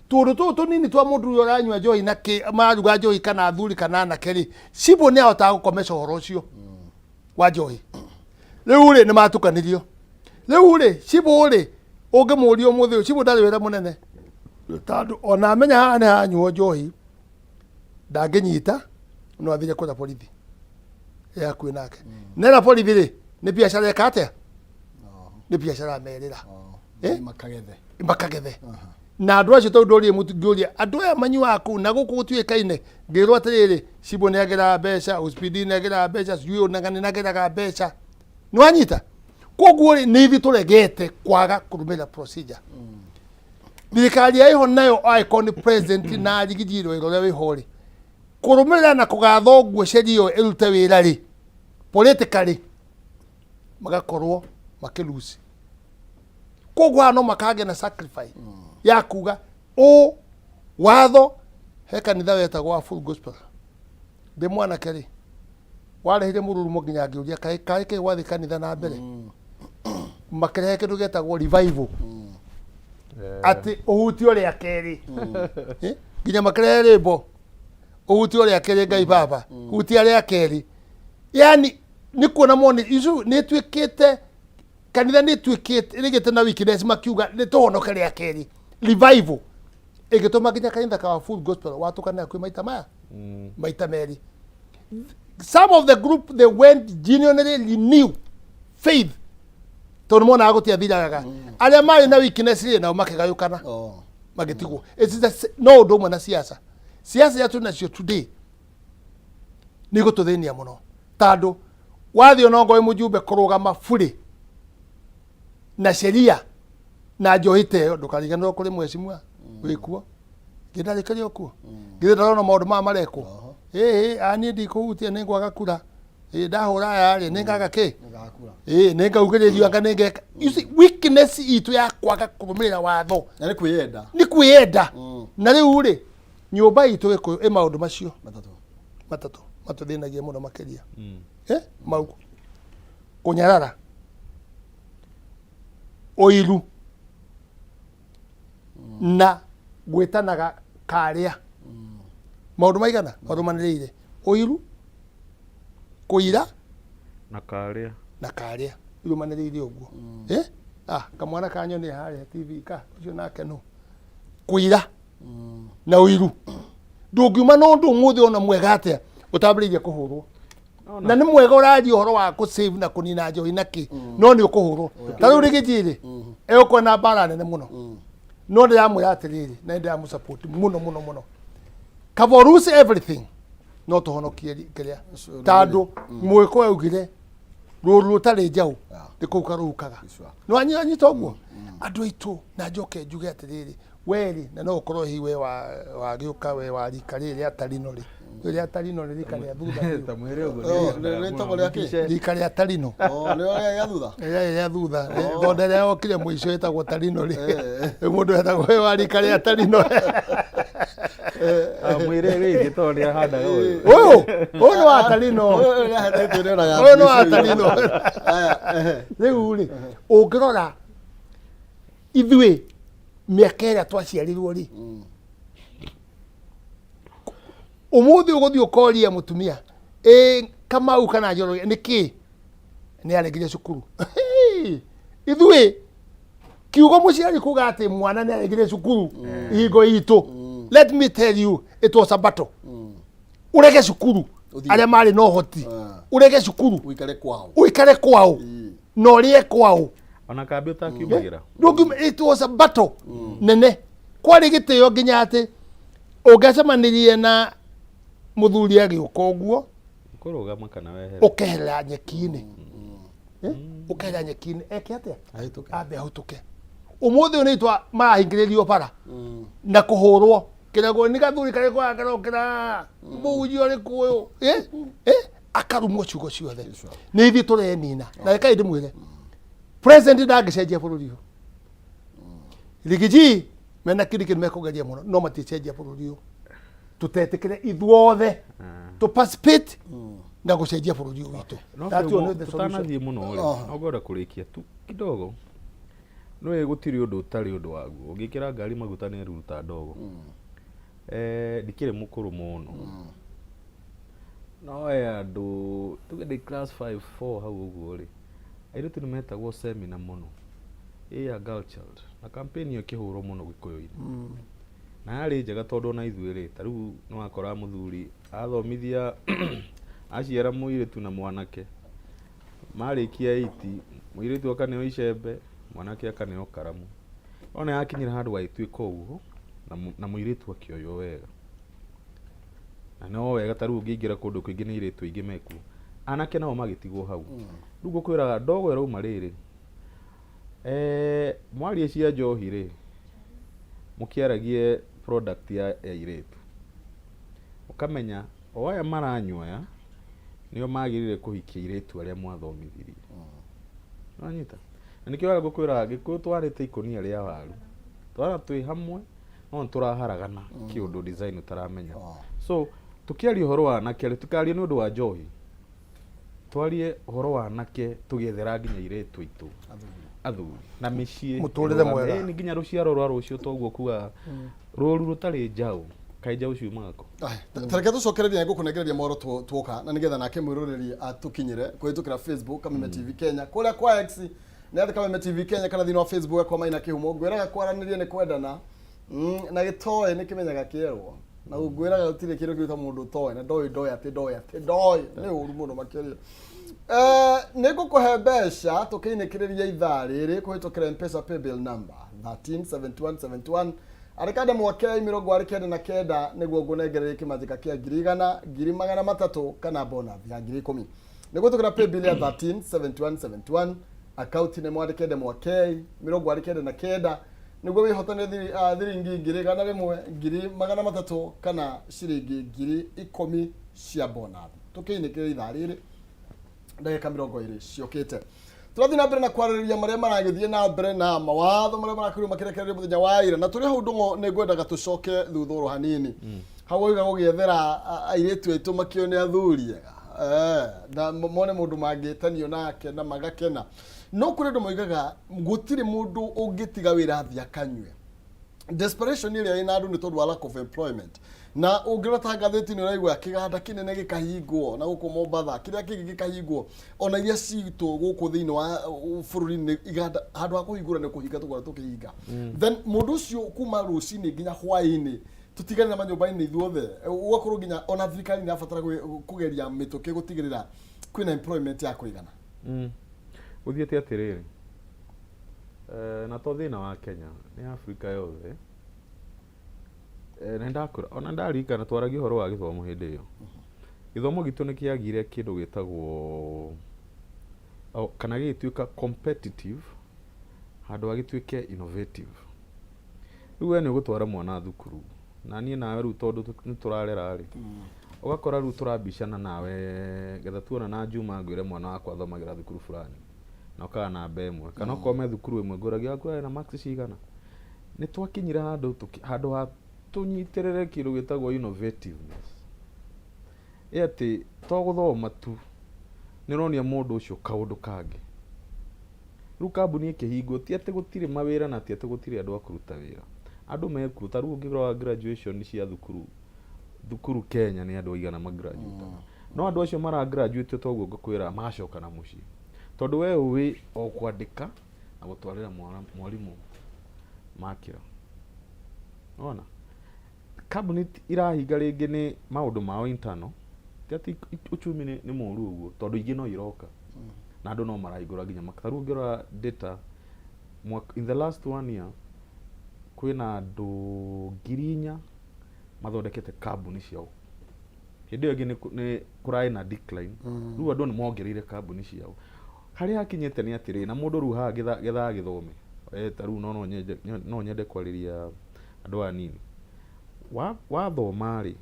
Tũndũ tũũ tũnini twa mũndũ ũrĩa ũranyua njohi na kĩ, maruga njohi kana athuri kana anake rĩ, cibũ nĩ ahotaga gũkomesha ũhoro ũcio wa njohi. Rĩu rĩ, nĩ matukanirio. Rĩu rĩ, cibũ rĩ, ũngĩmũria ũmũthĩ ũyũ, cibũ ndarĩ wĩra mũnene, tondũ ona amenya haha nĩ hanyuo njohi, ndangĩnyita, no athire kũrĩa borithi ĩ hakuhĩ nake. Nera borithi rĩ, nĩ biacara ĩka atĩa? Nĩ biacara merĩra. Makagethe. Makagethe. Na andũ acio, tondũ ndũrie ngĩũria andũ aya manyuaga kũu na gũkũ gũtuĩkaine, ngĩrwo atĩrĩrĩ, cibũ nĩ ageraga mbeca, OCPD nĩ ageraga mbeca, sijui ũnagani nĩ ageraga mbeca. Nĩ wanyita? Koguo rĩ, nĩ ithuĩ tũregete kwaga kũrũmĩrĩra procedure. Thirikari ya ĩho nayo, angĩkorwo nĩ president na rigiji wĩra ũrĩa wĩho rĩ, kũrũmĩrĩra na kũgatha ũguo sheria ĩyo ĩrute wĩra rĩ, politically magakorwo makĩlusi. Koguo haha no makagĩa na sacrifice ya kuga ũ watho. He kanitha wetagwo wa Full Gospel ndĩ mwanake rĩ, warehire mũrurumo nginya ngĩũria kaĩ kaĩ kĩ gwathiĩ kanitha na mbere. Makĩrehe kĩndũ gĩetagwo revival, atĩ ũhutio rĩa kerĩ. Nginya makĩrehe rĩmbo, ũhutio rĩa kerĩ, Ngai baba hutia rĩa kerĩ. Yani nĩ kuona moni icu nĩ ĩtuĩkĩte kanitha nĩ ĩtuĩkĩte ĩrĩgĩte na weakness, makiuga nĩ tũhonoke rĩa kerĩ. Revival ĩgĩtũma nginya kanitha ka Full Gospel watũkana kwĩ maita maya maita merĩ. Some of the group, they went genuinely renew faith, tondũ monaga gũtiathiraga. Arĩa marĩ na weakness rĩ, nao makĩgayũkana, magĩtigwo. It's the no ũndũ ũmwe na siasa. Siasa iria twĩ nacio today nĩ igũtũthĩnia mũno, tondũ wathiĩ onongo wĩ mũjumbe kũrũgama burĩ na sheria na njohi ta ĩyo, ndũkariganĩrwo kũrĩ mheshimiwa wĩkuo ngĩndarĩkĩria okuo ngĩthĩ ndarona maũndũ maya marekwo. Ĩĩ, aniĩ ndikũhutia, nĩ ngwaga kura. Ĩĩ, ndahũra aya rĩ, nĩ ngaga kĩ? Nĩgakura. Ĩĩ, nĩ ngaugĩrĩrio anga nĩ ngeka. You see, weakness itũ ya kwaga kũrũmĩrĩra watho. Na nĩ kwĩyenda. Nĩ kwĩyenda. Na rĩu rĩ, nyũmba itũ Gĩkũyũ ĩ maũndũ macio matatũ. Matatũ matũthĩnagia mũno makĩria. Mau kũnyarara, ũiru na gwĩtanaga karĩa. Maũndũ maigana marũmanĩrĩire: ũiru, kũira na karĩa. Na karĩa irũmanĩrĩire ũguo. Ah, kamwana kanyonire harĩa TV ka ũcio nake no kũira na ũiru. Ndũngiuma na ũndũ ũmũthĩ ona mwega atĩa ũtambĩrĩirie kũhũrwo, na nĩ mwega ũraria ũhoro wa kũ save na kũnina njohi na kĩ, no nĩ ũkũhũrwo. Ta rĩu rĩgĩnji rĩ, egũkorwo na mbara nene mũno, no ndĩramwĩra atĩrĩrĩ, na nĩ ndĩramũ mũno mũno mũno, kaba lose everything no tũhonokie kĩrĩa, tondũ mũgĩkũyũ augire rũru rũtarĩ njaũ nĩ kũu karũhukaga. Nĩ wanyita ũguo, andũ aitũ? Na njoke njuge atĩrĩrĩ, werĩ na no ũkorwo hihi we wagĩũka we wa rika rĩrĩ rĩa tarino rĩ, Rĩrĩa Tarino nĩ rika rĩa thutha biũ. Ta mwĩre ũguo. Oh, rĩtagwo rĩa kĩ? Rika rĩa Tarino. Oh, nĩrĩo rĩa thutha. Rĩrĩa rĩa thutha. Thonda ĩrĩa yokire mũico ĩtagwo Tarino rĩ. Rĩu mũndũ etagwo "Ũyũ wa rika rĩa Tarino. Mwĩre rĩngĩ tondũ nĩ ahandaga ũyũ. Ũyũ ũyũ nĩ wa Tarino. Ũyũ nĩ ahetete nĩ Ũyũ nĩ wa Tarino. Rĩu rĩ ũngĩrora ithuĩ mĩaka ĩrĩa twaciarirwo rĩ ũmũthĩ ũgũthiĩ ũkoria mũtumia ĩ Kamau kana Njoroge nĩ kĩ nĩ arĩkirie cukuru. Ithuĩ kiugo mũciari kuga atĩ mwana nĩ arĩkirie cukuru hingo itũ, let me tell you, it was a battle. Ũrege cukuru. Ũthiĩ. Arĩa marĩ na ũhoti ũrege cukuru. Ũikare kwao. Ũikare kwao na ũrĩe kwao. Ona kambi ũtakiumagĩra. Ndũngiuma. It was a battle nene. Kwarĩ gĩtĩo nginya atĩ ũngĩacemanirie na mũthuri agĩũka ũguo, Kũrũgama kana wehere. Ũkeherera nyeki-inĩ. Eh? Ũkeherera nyeki-inĩ eke atĩa? Ahĩtũke. Ambe ahĩtũke. Ũmũthĩ ũyũ nĩ itwa marahingĩrĩrio bara na kũhũrwo kĩragwo nĩ gathuri karĩa karokĩra mũhunjia ũrĩkũ ũyũ. Eh? Eh? Akarumwo ciugo ciothe. Nĩ ithuĩ tũrenina na rekai ndĩmwĩre, president ndangĩcenjia bũrũri ũyũ. Riggy G mena kĩndũ kĩndũ mekũgeria mũno no maticenjia bũrũri ũyũ tũtetĩkĩre ithuothe tũ participate na gũcenjia bũrũri ũyũ witũ. No That's Kĩhumo, only the solution. tũtanathiĩ mũno rĩ, no ngwenda kũrĩkia tu kidogo. Nĩũĩ gũtirĩ ũndũ ũtarĩ ũndũ waguo. Ũngĩkĩra ngari maguta nĩ ĩruta ndogo. Eh, ndikĩrĩ mũkũrũ mũno no he andũ tuge ndĩ class 5 4 hau ũguo rĩ, airĩtu nĩ metagwo seminar mũno ĩ ya girl child na campaign ĩyo ĩkĩhũrwo mũno gĩkũyũ-inĩ na yarĩ njega tondũ ona ithuĩ rĩ, ta rĩu nĩ wakora mũthuri athomithia aciara mũirĩtu na mwanake marĩkia 8, mũirĩtu akaneo icembe, mwanake akaneo karamu. Ona yakinyĩra handũ gagĩtuĩka ũguo na mũirĩtu akĩoywo wega na no wega. Ta rĩu ũngĩingĩra kũndũ kũingĩ nĩ airĩtu aingĩ mekuo, anake nao magĩtigwo hau. Rĩu ngũkwĩraga ndogo ĩrauma rĩrĩ, mwaria cia njohi rĩ, mũkĩaragie product ya airĩtu, ũkamenya o aya maranyua aya nĩo magĩrĩire kũhikia airĩtu arĩa mwathomithirie. Nĩwanyita? Na nĩkĩo wega ngũkwĩraga Gĩkũyũ twarĩte ikũnia rĩa waru twana twĩ hamwe no nĩtũraharagana kĩũndũ design ũtaramenya. So tũkĩaria ũhoro wa anake rĩ, tũkarie nĩ ũndũ wa njohi, twarie ũhoro wa anake tũgĩethera nginya airĩtu aitũ athuri na mĩciĩ. Mũtũrĩre mwega. Ĩĩ, nĩ nginya rũciaro rwa rũciũ toguo kuga rũru rũtarĩ njaũ, kaĩ njaũ ciumaga kũ? Tareke tũcokererie ngũkũnengereria mohoro tuoka na nĩgetha nake mwĩroreri atũkinyĩre kũhĩtũkĩra Facebook Kameme TV Kenya, kũrĩa kwa X nĩ atĩ Kameme TV Kenya, kana thĩinĩ wa Facebook kwa Maina Kĩhumo. Ngwĩraga kwaranĩria nĩ kwendana. Na gĩtoĩ nĩ kĩmenyaga kĩerwo na ngwĩraga gũtirĩ kĩndũ kĩruta mũndũ ũtoĩ na ndoĩ ndoĩ atĩ ndoĩ atĩ ndoĩ nĩ ũru mũno makĩria. Nĩ ngũkũhe mbeca tũkĩinĩkĩrĩria ithaa rĩrĩ kũhĩtũkĩra M-Pesa paybill number 137171 arĩ kande mwake 99 nĩguo ngũnengererie kĩmanjĩka kĩa 100,000, 300,000 kana bonus ya 10,000 nĩ kũhĩtũkĩra paybill ya 137171, akaunti nĩ mwandĩke ndemwa K 99 nĩguo wĩhotanĩre thiringi 100,000, 300,000 kana ciringi 10,000 cia bonus. Tũkĩinĩkĩrĩria ithaa rĩrĩ ndagĩka 20 ciũkĩte tũrathiĩ na mbere na kwarĩrĩria marĩa maragĩthiĩ na mbere na mawatho marĩa marakorirwo makĩrekererio mũthenya wa ira. Na tũrĩ hau ndũng'o nĩ ngwendaga tũcoke thutha oro hanini hau wauga gũgĩethera airĩtu aitũ makĩone athuri ega. Eh, na mone mũndũ mangĩtanio nake na magakena. No kũrĩ andũ moigaga gũtirĩ mũndũ ũngĩtiga wĩra athiĩ akanyue. Desperation ĩrĩa ĩna andũ nĩ tondũ wa lack of employment, na ũngĩrora ta ngathĩti nĩ ũraigua kĩganda kĩnene gĩkahingwo na gũkũ Mombatha, kĩrĩa kĩngĩ gĩkahingwo, ona iria citũ gũkũ thĩinĩ wa bũrũri-inĩ iganda handũ ha kũhingũra nĩ kũhinga tũkora tũkĩhinga. Then mũndũ ũcio kuma rũcinĩ nginya hwaĩ-inĩ tũtigane na manyũmba-inĩ ithuothe, ũgakorwo nginya ona thirikari nĩ irabatara kũgeria mĩtũkĩ gũtigĩrĩra kwĩna employment ya kũigana. Gũthiĩte atĩrĩrĩ, na to thĩna wa Kenya, nĩ Afrika yothe. Nĩ ndakwĩra ona ndaririkana twaragia ũhoro wa gĩthomo hĩndĩ ĩyo. Gĩthomo gitũ nĩ kĩagire kĩndũ gĩtagwo kana gĩgĩtuĩka competitive handũ ha gĩtuĩke innovative. Rĩu we nĩ ũgũtwara mwana thukuru na niĩ nawe rĩu tondũ nĩ tũrarera rĩ, Ũgakora rĩu tũrabicana nawe getha tuona na Juma ngwĩre mwana wakwa athomagĩra thukuru fulani na ũkaga namba ĩmwe kana okorwo me thukuru ĩmwe ngũragia waku ena marks cigana. Nĩ twakinyire handũ handũ ha tũnyitĩrĩre kĩndũ gĩtagwo innovativeness, ĩ atĩ to gũthoma tu, nĩ ũronia mũndũ ũcio kaũndũ kangĩ. Rĩu kambuni ĩkĩhingwo, ti atĩ gũtirĩ mawĩra na ti atĩ gũtirĩ andũ a kũruta wĩra, andũ mekuo. Ta rĩu ũngĩrora graduation cia thukuru thukuru Kenya, nĩ andũ aigana magraduate? No andũ acio mara graduate toguo ngũkwĩra magacoka na mũciĩ, tondũ we ũĩ o kwandĩka na gũtwarĩra mwarimũ makĩra. Wona kambuni irahinga rĩngĩ nĩ maũndũ mao internal, ti atĩ uchumi nĩ mũru ũguo, tondũ ingĩ no iroka na andũ no marahingũra nginya ta rĩu ũngĩrora data in the last one year kwĩna andũ 4,000 mathondekete kambuni ciao. Hĩndĩ ĩyo ĩngĩ nĩ kũrarĩ na decline, rĩu andũ nĩ mongereire kambuni ciao. Harĩa hakinyĩte nĩ atĩrĩ, na mũndũ rĩu haha getha agĩthome, ta rĩu no nyende kwarĩria andũ aya nini. Wathoma rĩ,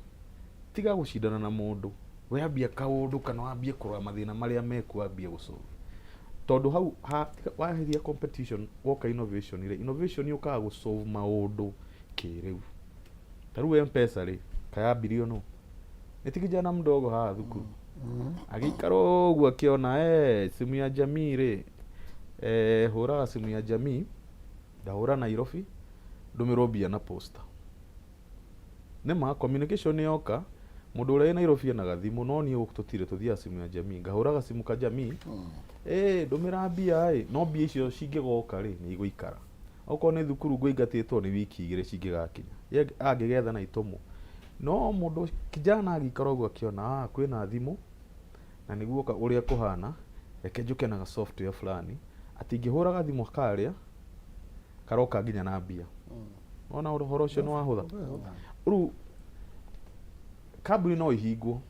tiga gũcindana na mũndũ, we ambia kaũndũ kana wambie kũrora mathĩna marĩa mekuo, wambie gũsolve, tondũ hau waheria competition woka innovation rĩ, innovation yũkaga gũsolve maũndũ kĩrĩu. Ta rĩu M-Pesa rĩ, kayambirio no nĩ ti kijana mdogo haha thukuru agĩikara ũguo akĩona, simu ya jamii rĩ, hũraga simu ya jamii, ndahũra Nairobi, ndũmĩrwo mbia na posta. Nĩma communication yoka, mũndũ ũrĩa wĩ Nairobi ena gathimũ, no niĩ gũkũ tũtirĩ, tũthiaga simu ya jamii, ngahũra gacimu ka jamii, ndũmĩra mbia ĩ, no mbia icio cingĩgoka rĩ, nĩ igũikara. Okorwo nĩ thukuru ngũingatĩtwo, nĩ wiki 2 cingĩgakinya. Ye angĩgetha na itũmwo. No mũndũ kijana agĩikara ũguo akĩona, ah, kwĩna thimũ na nĩguo ũrĩa kũhana, reke njũke na ga software fulani atĩ ingĩhũra gathimũ karĩa karoka nginya na mbia. Wona ũhoro ũcio nĩ wahũtha. Rĩu kambuni no ihingwo,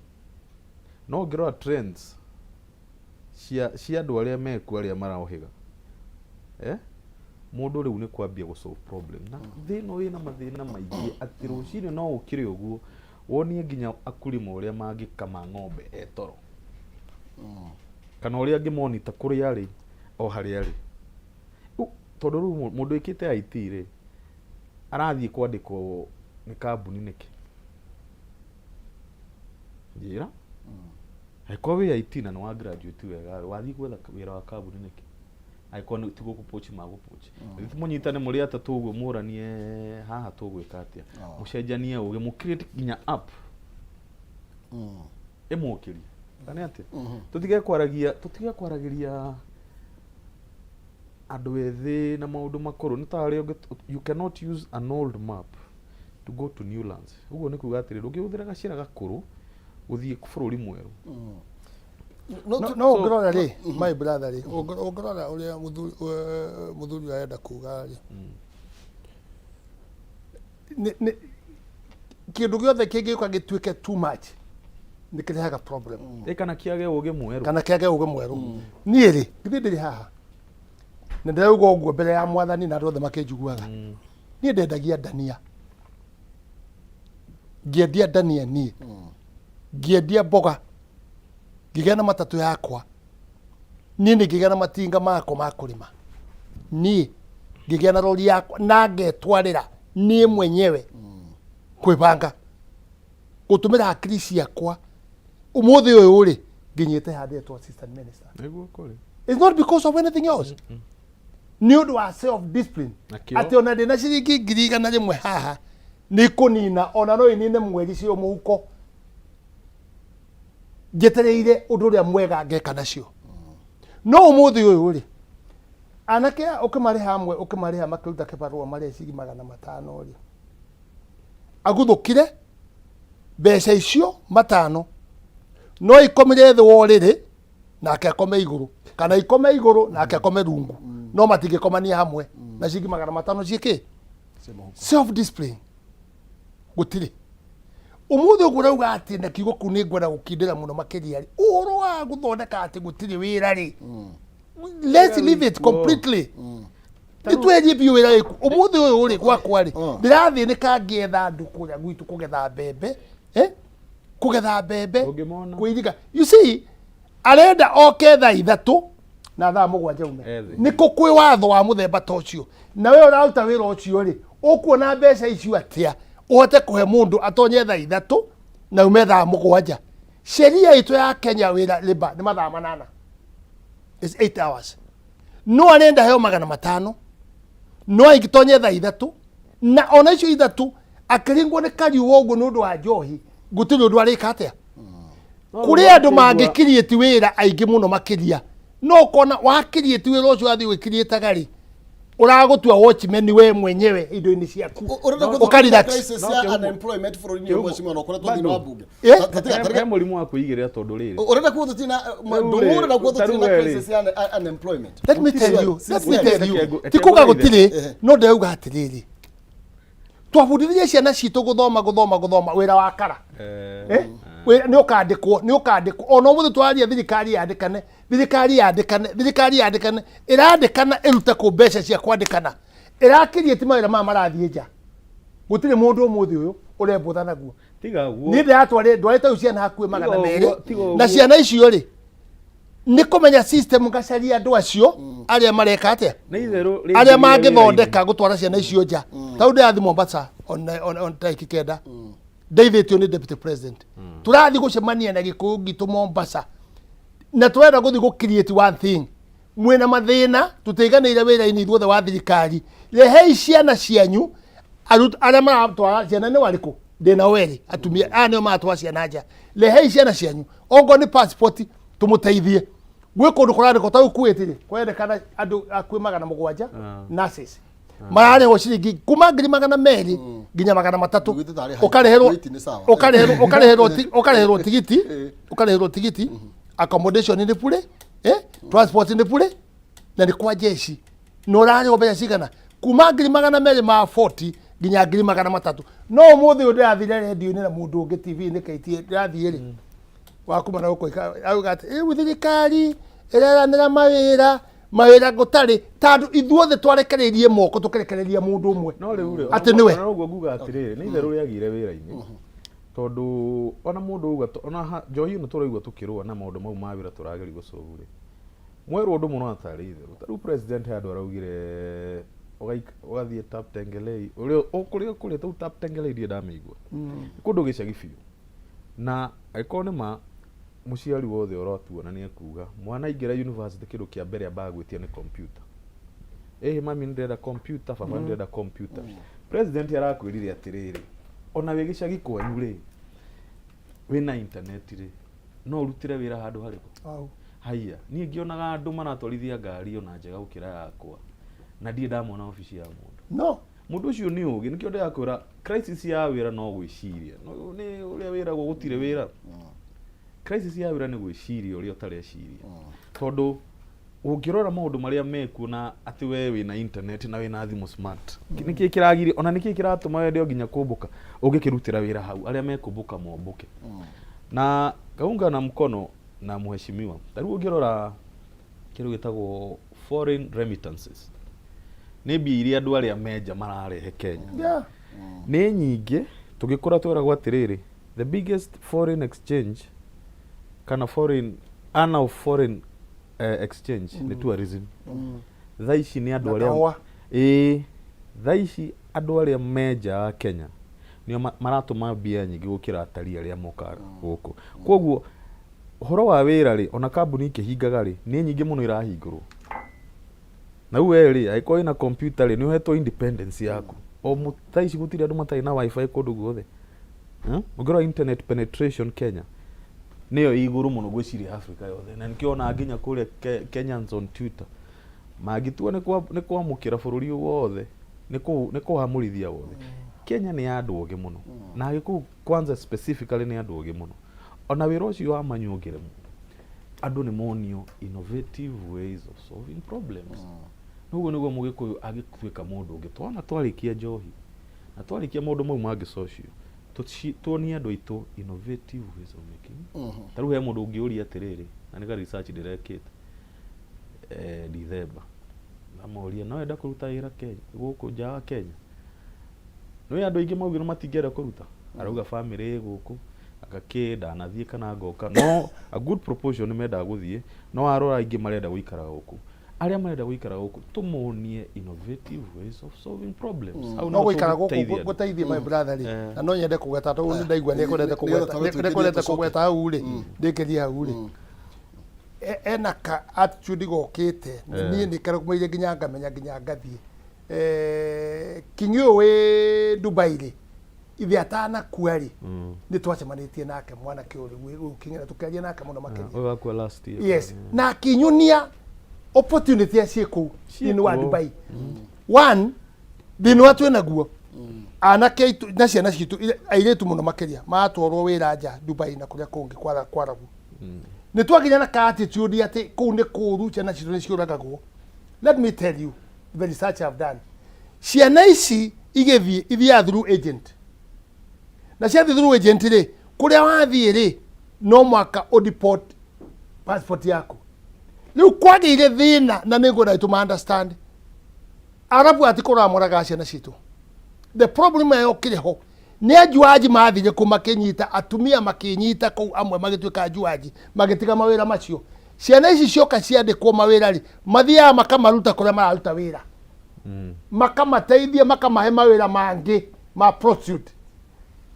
no ũngĩrora trends cia andũ arĩa mekuo, arĩa marohĩga, mũndũ rĩu nĩ kwambia gũ solve problem, na thĩ ĩno ĩna mathĩna maingĩ atĩ rũcinĩ no ũkĩre ũguo wonie nginya akulima ũrĩa mangĩkama ng'ombe e toro, kana ũrĩa angĩmonita kũrĩa arĩ o harĩa arĩ. Rĩu, tondũ rĩu mũndũ wĩkĩte IT rĩ, arathiĩ kwandĩkwo nĩ kambuni nĩkĩ? Njĩra, angĩkorwo wĩ IT na nĩ wa graduate wega rĩ, wathiĩ gwetha wĩra wa kambuni nĩkĩ angĩkorwo ti gũkũpochi magũpochi? Rĩu mũnyitane mũrĩ atatũ ũguo, mũranie haha tũgwĩka atĩa, mũcenjanie ũgĩ, mũ create nginya app ĩmũkĩrie, kana nĩ atĩa? Tũtige kwaragĩria andũ ethĩ na maũndũ makũrũ. Nĩ ta harĩa you cannot use an old map to go to new lands. Ũguo nĩ kuga atĩrĩ, ndũngĩhũthĩra gacĩra gakũrũ gũthiĩ bũrũri mwerũ. No no ũngĩrora rĩ, my brother rĩ, ũngĩrora ũrĩa mũthuri ũyũ arenda kuga rĩ, kĩndũ gĩothe kĩngĩũka gĩtuĩke too much nĩ kĩrehaga problem. Ĩ, kana kĩage ũgĩ mwerũ. Kana kĩage ũgĩ mwerũ. Niĩ rĩ, githĩ ndĩrĩ haha na ndĩrauga ũguo mbere ya Mwathani na andũ othe makĩnjiguaga? Niĩ ndendagia ndania, ngĩendia ndania, niĩ ngĩendia mboga, ngĩgĩa na matatũ yakwa, niĩ nĩ ngĩgĩa na matinga makwa ma kũrĩma, niĩ ngĩgĩa na rori yakwa na ngetwarĩra niĩ mwenyewe, kwĩbanga gũtũmĩra hakiri ciakwa. Ũmũthĩ ũyũ rĩ, nginyĩte handĩtwo assistant minister. Nĩguo kũrĩ. It's not because of anything else, nĩ ũndũ wa self discipline. Na kĩo. Atĩ ona ndĩna ciringi 100,000 haha nĩ kũnina, ona no inine mweri cio mũhuko, njetereire ũndũ ũrĩa mwega ngeka nacio. No ũmũthĩ ũyũ rĩ, anake aya ũkĩmarĩha amwe, ũkĩmarĩha makĩruta kĩbarũa marĩhe ciringi 500 rĩ, aguthũkire mbeca icio matano, no ikomire thĩ wa ũrĩrĩ nake akome igũrũ, kana ikome igũrũ nake akome rungu, no matingĩkomania hamwe na ciringi 500 ciĩkĩ. Self discipline gũtirĩ. Ũmũthĩ ũguo ũrauga atĩ na kiugo kĩu nĩ ngwenda gũkindĩra mũno makĩria rĩ, ũhoro wa gũthondeka atĩ gũtirĩ wĩra rĩ, let's leave it completely. Nĩ twerie biũ, wĩra wĩku. Ũmũthĩ ũyũ rĩ, gwakwa rĩ, ndĩrathĩnĩka ngĩetha andũ kũrĩa gwitũ kũgetha mbembe, eh? Kũgetha mbembe, Ũngĩmona. Kũiriga. You see, arenda oke thaa 3 na thaa 7 ume. Ethĩ. Nĩkũ kwĩ watho wa mũthemba ta ũcio? Na we ũraruta wĩra ũcio rĩ, ũkuona mbeca icio atĩa ũhote kũhe mũndũ atonye thaa 3 na ume thaa 7? Sheria itũ ya Kenya, wĩra labour nĩ mathaa 8, is 8 hours. No arenda heo 500, no aingĩtonye thaa 3, na ona icio 3 akĩringwo nĩ kariũa ũguo nĩ ũndũ wa njohi, gũtirĩ ũndũ arĩka atĩa. Kũrĩ andũ mangĩkiriĩti wĩra aingĩ mũno makĩria, no ũkona wakiriĩti wĩra ũcio wathiĩ ũgĩkiriĩtaga rĩ, ũragũtua watchman we mwenyewe indo-inĩ ciaku. Ũrenda Ũka relax. crisis No, ya Kĩhumo. unemployment bũrũri-inĩ Kĩhumo. mheshimiwa, na ũkoretwo thĩinĩ wa bunge. Eh? He mũrimũ wa kwĩigĩrĩra tondũ rĩrĩ. Ũrenda kuga tũtirĩ na Rĩu rĩ, ndũng'ũrenda kuga ta tũtirĩ na rĩu we rĩ. crisis ya unemployment? Let me tell you, let me tell you, Reke ti kuga ngũgeithie. gũtirĩ, no ndĩrauga atĩrĩrĩ, twabundithirie ciana citũ gũthoma, gũthoma, gũthoma wĩra wa kara. Eh? Nĩ ũkandĩkwo, nĩ ũkandĩkwo. Ona ũmũthĩ twaria thirikari yandĩkane, thirikari yandĩkane, thirikari yandĩkane, ĩrandĩkana ĩrute kũ mbeca cia kwandĩkana? Ĩrakĩrie ti mawĩra maya marathiĩ nja, gũtirĩ mũndũ ũmũthĩ ũyũ ũrembũtha naguo. Tiga ũguo. Niĩ ndĩratwarĩ ndwarĩte rĩu ciana hakuhĩ magana Tiga merĩ ũguo, tiga ũguo. Na ciana icio rĩ, nĩ kũmenya system, ngacaria andũ acio arĩa mareka atĩa, Nĩ itherũ rĩngĩ arĩa wĩra-inĩ. mangĩthondeka gũtwara ciana icio nja. Tau ndĩrathiĩ Mombasa on tarĩki 9, ndeithĩtio nĩ deputy president. Tũrathiĩ gũcemania na gĩkũyũ gitũ Mombasa, na tũrenda gũthiĩ gũ create one thing. Mwĩna mathĩna, tũtiganĩire wĩra-inĩ ithuothe wa thirikari, rehei ciana cianyu. Arĩa maratwara ciana nĩ warĩkũ? Ndĩna werĩ atumia aya nĩo maratwara ciana nja. Rehei ciana cianyu, ongorwo nĩ passport tũmũteithie. Gwĩ kũndũ kũrandĩkwo ta rĩu Kuwait rĩ, kũrendekana andũ akuĩ 700 nurses, mararĩhwo ciringi kuma 200,000 nginya 300. Ndugu tarĩ Ũkarĩhĩrwo Kuwait nĩ sawa. Ũkarĩhĩrwo tigiti, ũkarĩhĩrwo tigiti, accommodation nĩ bure, transport nĩ bure, na nĩ kwa jeshi, na ũrarĩhwo mbeca cigana? Kuma 240,000 nginya 300,000. No ũmũthĩ ũyũ ndĩrathire rendio-inĩ na mũndũ ũngĩ TV-inĩ KTN ndĩrathiĩ rĩ, wakuma na gũkũ auga atĩ rĩu thirikari ĩreranĩra mawĩra, mawĩra gũtarĩ, tondũ ithuothe twarekereirie moko tũkĩrekereria mũndũ ũmwe No rĩu rĩ, atĩ nĩwe. Ona ũguo nguga atĩrĩrĩ, nĩ itherũ rĩagire wĩra-inĩ, tondũ ona mũndũ uga ona njohi ĩno tũraigua tũkĩrũa na maũndũ mau ma wĩra tũrageria gũsolve rĩ, mwerwo ũndũ mũno atarĩ itherũ. Ta rĩu president he andũ araugire ũgathiĩ Taptengelei, ũrĩa ũkũrĩa kũrĩa tau Taptengelei ndirĩ ndamĩigua. Nĩ kũndũ gĩcagi biũ, na angĩkorwo nĩ ma mũciari wothe ũratuona nĩ ekuga mwana aingĩra university, kĩndũ kĩa mbere ambaga gwĩtia nĩ computer. Ĩhĩ, mami, nĩ ndĩrenda computer, baba, nĩ ndĩrenda computer. President arakwĩrire atĩrĩrĩ, ona wĩ gĩcagi kwanyu rĩ, wĩna internet rĩ, no ũrutĩre wĩra handũ harĩkũ. Haiya, niĩ ngĩonaga andũ maratwarithia ngari ona njega gũkĩra yakwa, na ndirĩ ndamona obici ya mũndũ. No. Mũndũ ũcio nĩ ũgĩ. Nĩkĩo ndĩrakwĩra crisis ya wĩra no gwĩciria. No, nĩ ũrĩa wĩragwo gũtirĩ wĩra. Crisis ya wĩra nĩ gwĩciria ũrĩa ũtareciria, tondũ ũngĩrora maũndũ marĩa mekuo na atĩ we wĩna internet na wĩna thimũ smart, nĩkĩ kĩragiria, ona nĩkĩ kĩratũma wende o nginya kũmbũka ũngĩkĩrutĩra wĩra hau, arĩa mekũmbũka mombũke na kaungana mkono na mheshimiwa. Ta rĩu ũngĩrora kĩndũ gĩtagwo foreign remittances, nĩ mbia iria andũ arĩa menja mararehe Kenya, nĩ nyingĩ. Tũgĩkũra tweragwo atĩrĩrĩ, the biggest foreign exchange kana foreign earner of foreign exchange nĩ tourism. Thaa ici nĩ andũ Na arĩa kahũa. Ĩĩ, thaa ici andũ arĩa menja wa Kenya nĩo maratũma mbia nyingĩ gũkĩra atarii arĩa mokaga gũkũ. Koguo ũhoro wa wĩra rĩ, ona kambuni ikĩhingaga rĩ, nĩ nyingĩ mũno irahingũrwo. Na rĩu we rĩ, angĩkorwo wĩna computer rĩ, nĩ ũhetwo independence yaku. O thaa ici gũtirĩ andũ matarĩ na WiFi kũndũ guothe. Ũngĩrora internet penetration Kenya nĩyo ĩ igũrũ mũno gwĩciria Africa yothe, na nĩkĩo onaga nginya kũrĩa Kenyans on Twitter mangĩtua nĩ kwamũkĩra bũrũri wothe, nĩ kũhamũrithia wothe. Kenya nĩ ya andũ ogĩ mũno, na Agĩkũyũ kwanza specifically nĩ andũ ogĩ mũno. Ona wĩra ũcio wa manyu ũngĩremwo, andũ nĩ monio innovative ways of solving problems. Ũguo nĩguo Mũgĩkũyũ angĩtuĩka mũndũ ũngĩ. Twana twarĩkia njohi na twarĩkia maũndũ mau mangĩ social, tuonie andũ aitũ innovative ways of making. Ta rĩu he mũndũ ũngĩũria atĩrĩrĩ, na nĩ ka research ndĩrekĩte December, ndamoria, no wenda kũruta wĩra Kenya, gũkũ nja wa Kenya? Nĩ andũ aingĩ maugire matingĩenda kũruta. Arauga family ĩ gũkũ. Gakĩ ndanathiĩ kana ngoka, no a good proportion nĩ mendaga gũthiĩ, no warora aingĩ marenda gũikara gũkũ. Arĩa marenda gũikara gũkũ, tũmonie innovative ways of solving problems. Hau no nĩho gũikara tũngĩteithia gũkũ andũ. gũteithie my brother rĩ, na no nyende kũgweta tondũ nĩ ndaigua nĩ kwendete Nĩgetha kũgweta tũgĩtuĩkĩrie nĩ kwendete tũcoke. kũgweta hau rĩ, ndĩkĩrie hau rĩ. Ena ka attitude gokĩte na niĩ nĩ karũmĩire nginya ngamenya nginya ngathiĩ. Kingi ũyũ wĩ Dubai rĩ, ithe atanakua rĩ, nĩ twacemanĩtie nake mwanake ũrĩ ũyũ Kingi, na tũkĩaria nake mũno makĩria. Ũyũ wakua last year. Yes, na akinyunia opportunity ciĩ kũu thĩinĩ wa Ciĩkuo. Dubai. One, thĩna ũrĩa twĩ naguo, anake aitũ na ciana citũ airĩtu mũno makĩria matwarwo wĩra nja Dubai na kũrĩa kũngĩ kwaragwo, nĩ twaginya na ka attitude atĩ kũu nĩ kũũru, ciana citũ nĩ ciũragagwo. Let me tell you the research I've done, ciana ici igĩthiĩ ithiaga through agent, na ciathiĩ through agent rĩ, kũrĩa wathiĩ rĩ, no mwaka ũdeport passport yaku. Rĩu kwagĩire thĩna na nĩ ngwenda tũma understand Arabu ati kũrora moraga ciana citũ. The problem ĩyo ũkĩrĩ ho nĩ ajuaji mathire kũ makĩnyita atumia, makĩnyita kũu, amwe magĩtuĩka ajuaji, magĩtiga mawĩra macio. Ciana ici cioka ciandĩkwo mawĩra rĩ, mathiaga makamaruta kũrĩa mararuta wĩra, makamateithia, makamahe mawĩra mangĩ ma prostitute.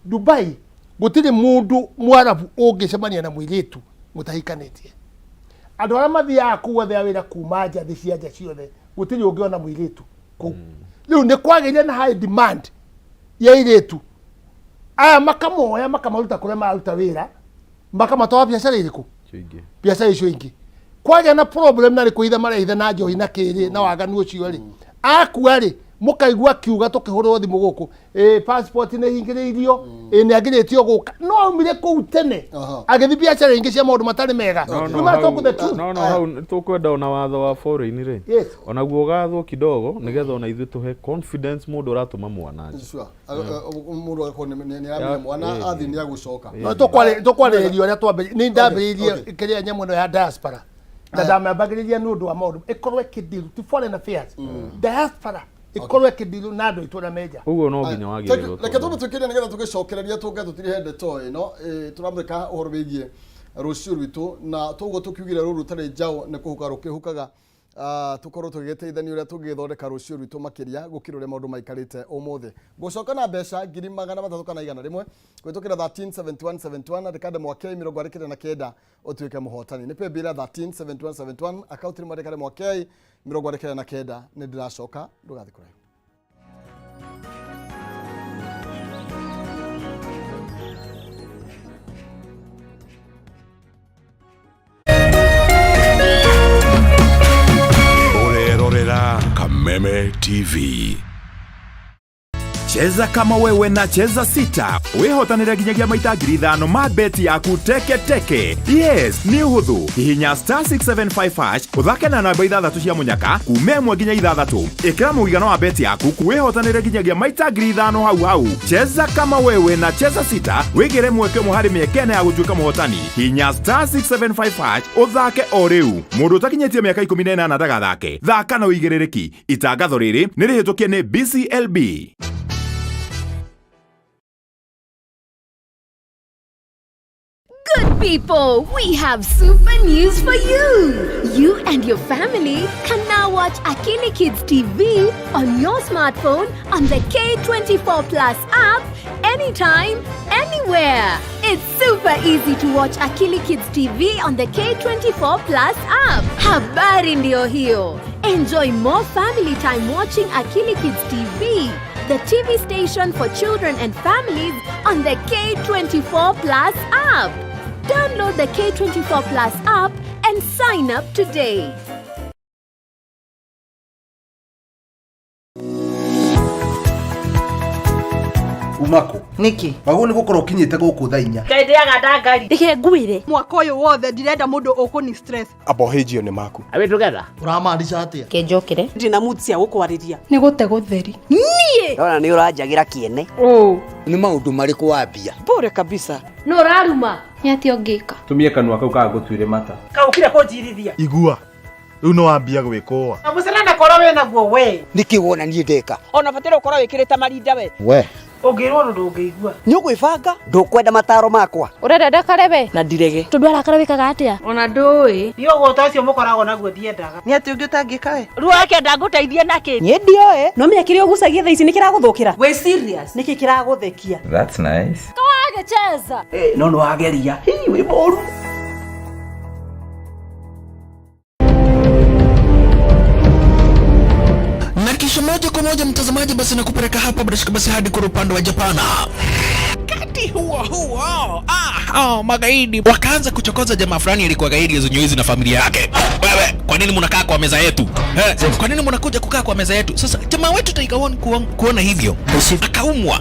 Dubai gũtirĩ mũndũ Mwarabu ũngĩcemania na mũirĩtu mũtahikanĩtie. Andũ arĩa mathiaga kũu othe a wĩra kuma nja, thĩ cia nja ciothe, gũtirĩ ũngĩona mũirĩtu kũu. Rĩu nĩ kwagĩire na high demand ya airĩtu aya, makamoya makamaruta kũrĩa mararuta wĩra, makamatwara biacara ĩrĩkũ? Icio ingĩ. Biacara icio ingĩ. Kwagĩa na problem na nĩ kwĩhitha marehitha na njohi na kĩrĩ na waganu ũcio rĩ, akua rĩ, mũkaigua akiuga tũkĩhũrwo thimũ gũkũ, ĩ passport nĩ hingĩrĩirio, ĩ nĩ agirĩtio gũka, no aumire kũu tene agĩthiĩ biacara ingĩ cia maũndũ matarĩ mega. No, We no, must talk hau- the truth. no, no, hau tũkwenda ona watho wa foreign rĩ, onaguo ũgathwo kidogo nĩgetha ona ithuĩ tũhe confidence mũndũ ũratũma mwana nja. Sure. Mũndũ agakorwo nĩ aramenya mwana athiĩ nĩ agũcoka. No tũkwarĩrĩria ũrĩa twambĩrĩirie, nĩ ndambĩrĩirie kĩrĩa nyamũ ĩno ya diaspora na ndamĩambagĩrĩria nĩ ũndũ wa maũndũ ĩkorwo ĩkĩndiru ti foreign affairs, diaspora ĩkorwo ĩkĩndiru na andũ aitũ arĩa menja. Ũguo no nginya wagĩrĩirwo. Reke tũmĩtwĩkĩrie nĩgetha tũgĩcokereria tũke tũtirihe ndeto ĩno. Tũramũrĩka ũhoro wĩgiĩ rũciũ rwitũ, na toguo tũkiugire rũrũ rũtarĩ njaũ nĩ kũhuka rũkĩhukaga. Tũkorwo tũgĩgĩteithania ũrĩa tũngĩgĩthondeka rũciũ rwitũ makĩria gũkĩra ũrĩa maũndũ maikarĩte ũmũthĩ. Ngũcoka na mbeca 300,000 kana 100 kũhĩtũkĩra 137171, andĩka ndemwa K 49 ũtuĩke mũhotani. Nĩ pay bill 137171, akaunti nĩ mwandĩka ndemwa K 49. Nĩ ndĩracoka, ndũgathiĩ kũraihu. Ũrerorera Kameme TV. Cheza kama wewe na Cheza Sita wĩhotanĩre nginyagia maita 5,000 ma beti yaku teke teke. Yes, nĩ ũhũthũ. Hihinya star 675 hash, ũthake na namba ithathatũ cia mũnyaka kuma 1 nginya 6, ĩkĩra mũigana wa beti yaku, wĩhotanĩre nginyagia maita 5,000 hau hau. Cheza kama wewe na Cheza Sita, wĩgĩre mweke ũmwe harĩ mĩeke ĩna ya gũtuĩka mũhotani. Hihinya star 675 hash ũthake o rĩu. Mũndũ ũtakinyĩtie mĩaka 18 ndagathake. Thaka na ũigĩrĩrĩki. Itangatho rĩrĩ nĩ rĩhĩtũkie nĩ BCLB. Good people, we have super news for you. You and your family can now watch Akili Kids TV on your smartphone on the K24 Plus app anytime, anywhere. It's super easy to watch Akili Kids TV on the K24 Plus app. Habari ndio hiyo. Enjoy more family time watching Akili Kids TV, the TV station for children and families on the K24 Plus app. Download the K24 Plus app and sign up today. Umako. Nĩkĩ? Wagwo nĩ gũkorwo ũkinyĩte gũkũ thaa 4. Ndendeaga ndangari. Reke ngwĩre, mwaka ũyũ wothe ndirenda mũndũ ũkũni stress. Abohĩnjio nĩ maku. Are we together? Ũramaanisha atĩa? Kenjokere. Ndina mood cia gũkwarĩria. Nĩ gũte gũtheri. Niĩ. Ndona nĩ ũranjagĩra kĩene. Nĩ maũndũ marĩkũ wambia? Pure kabisa. No ũraruma? Nĩ atĩa ũngĩka? Tumie kanua kau kaga gũtuire mata. Kaũkire kũnjirithia. Igua rĩu nĩ wambia gwĩkũa. Na mũcene na koro wĩnaguo we. Nĩkĩ wona niĩ ndeka? Ona bataire ũkorwo wĩkĩrĩte marinda we. We. Ũngĩrwo ũndũ ndũngĩigua. Nĩ ũgwĩbanga ndũkwenda mataro makwa. Ũrenda ndakare we? Na ndirege. Tondũ arakara wĩkaga atĩa? Ona ndũĩ. Niĩ ũgũta ũcio mũkoragwo naguo ndiendaga. Nĩ atĩ ũngĩ ũtangĩka we? Ruo ndangũteithia nakĩ? Niĩ ndioĩ. No menya kĩrĩa ũgucagia thaa ici nĩ kĩragũthũkĩra. Wĩ serious? Nĩkĩ kĩragũthekia? That's nice. Kawagĩcheza. No nĩ wageria. Hii wĩ mũru. Na kisha moja kwa moja mtazamaji, basi nakupeleka hapa bila shaka basi hadi kule upande wa Japana. Wakati huo huo, magaidi wakaanza kuchokoza jamaa fulani alikuwa gaidi Zunyuizi na familia yake. Wewe, kwa nini mnakaa kwa meza yetu? Kwa nini mnakuja kukaa kwa meza yetu? Sasa jamaa wetu Tiger One kuona hivyo akaumwa.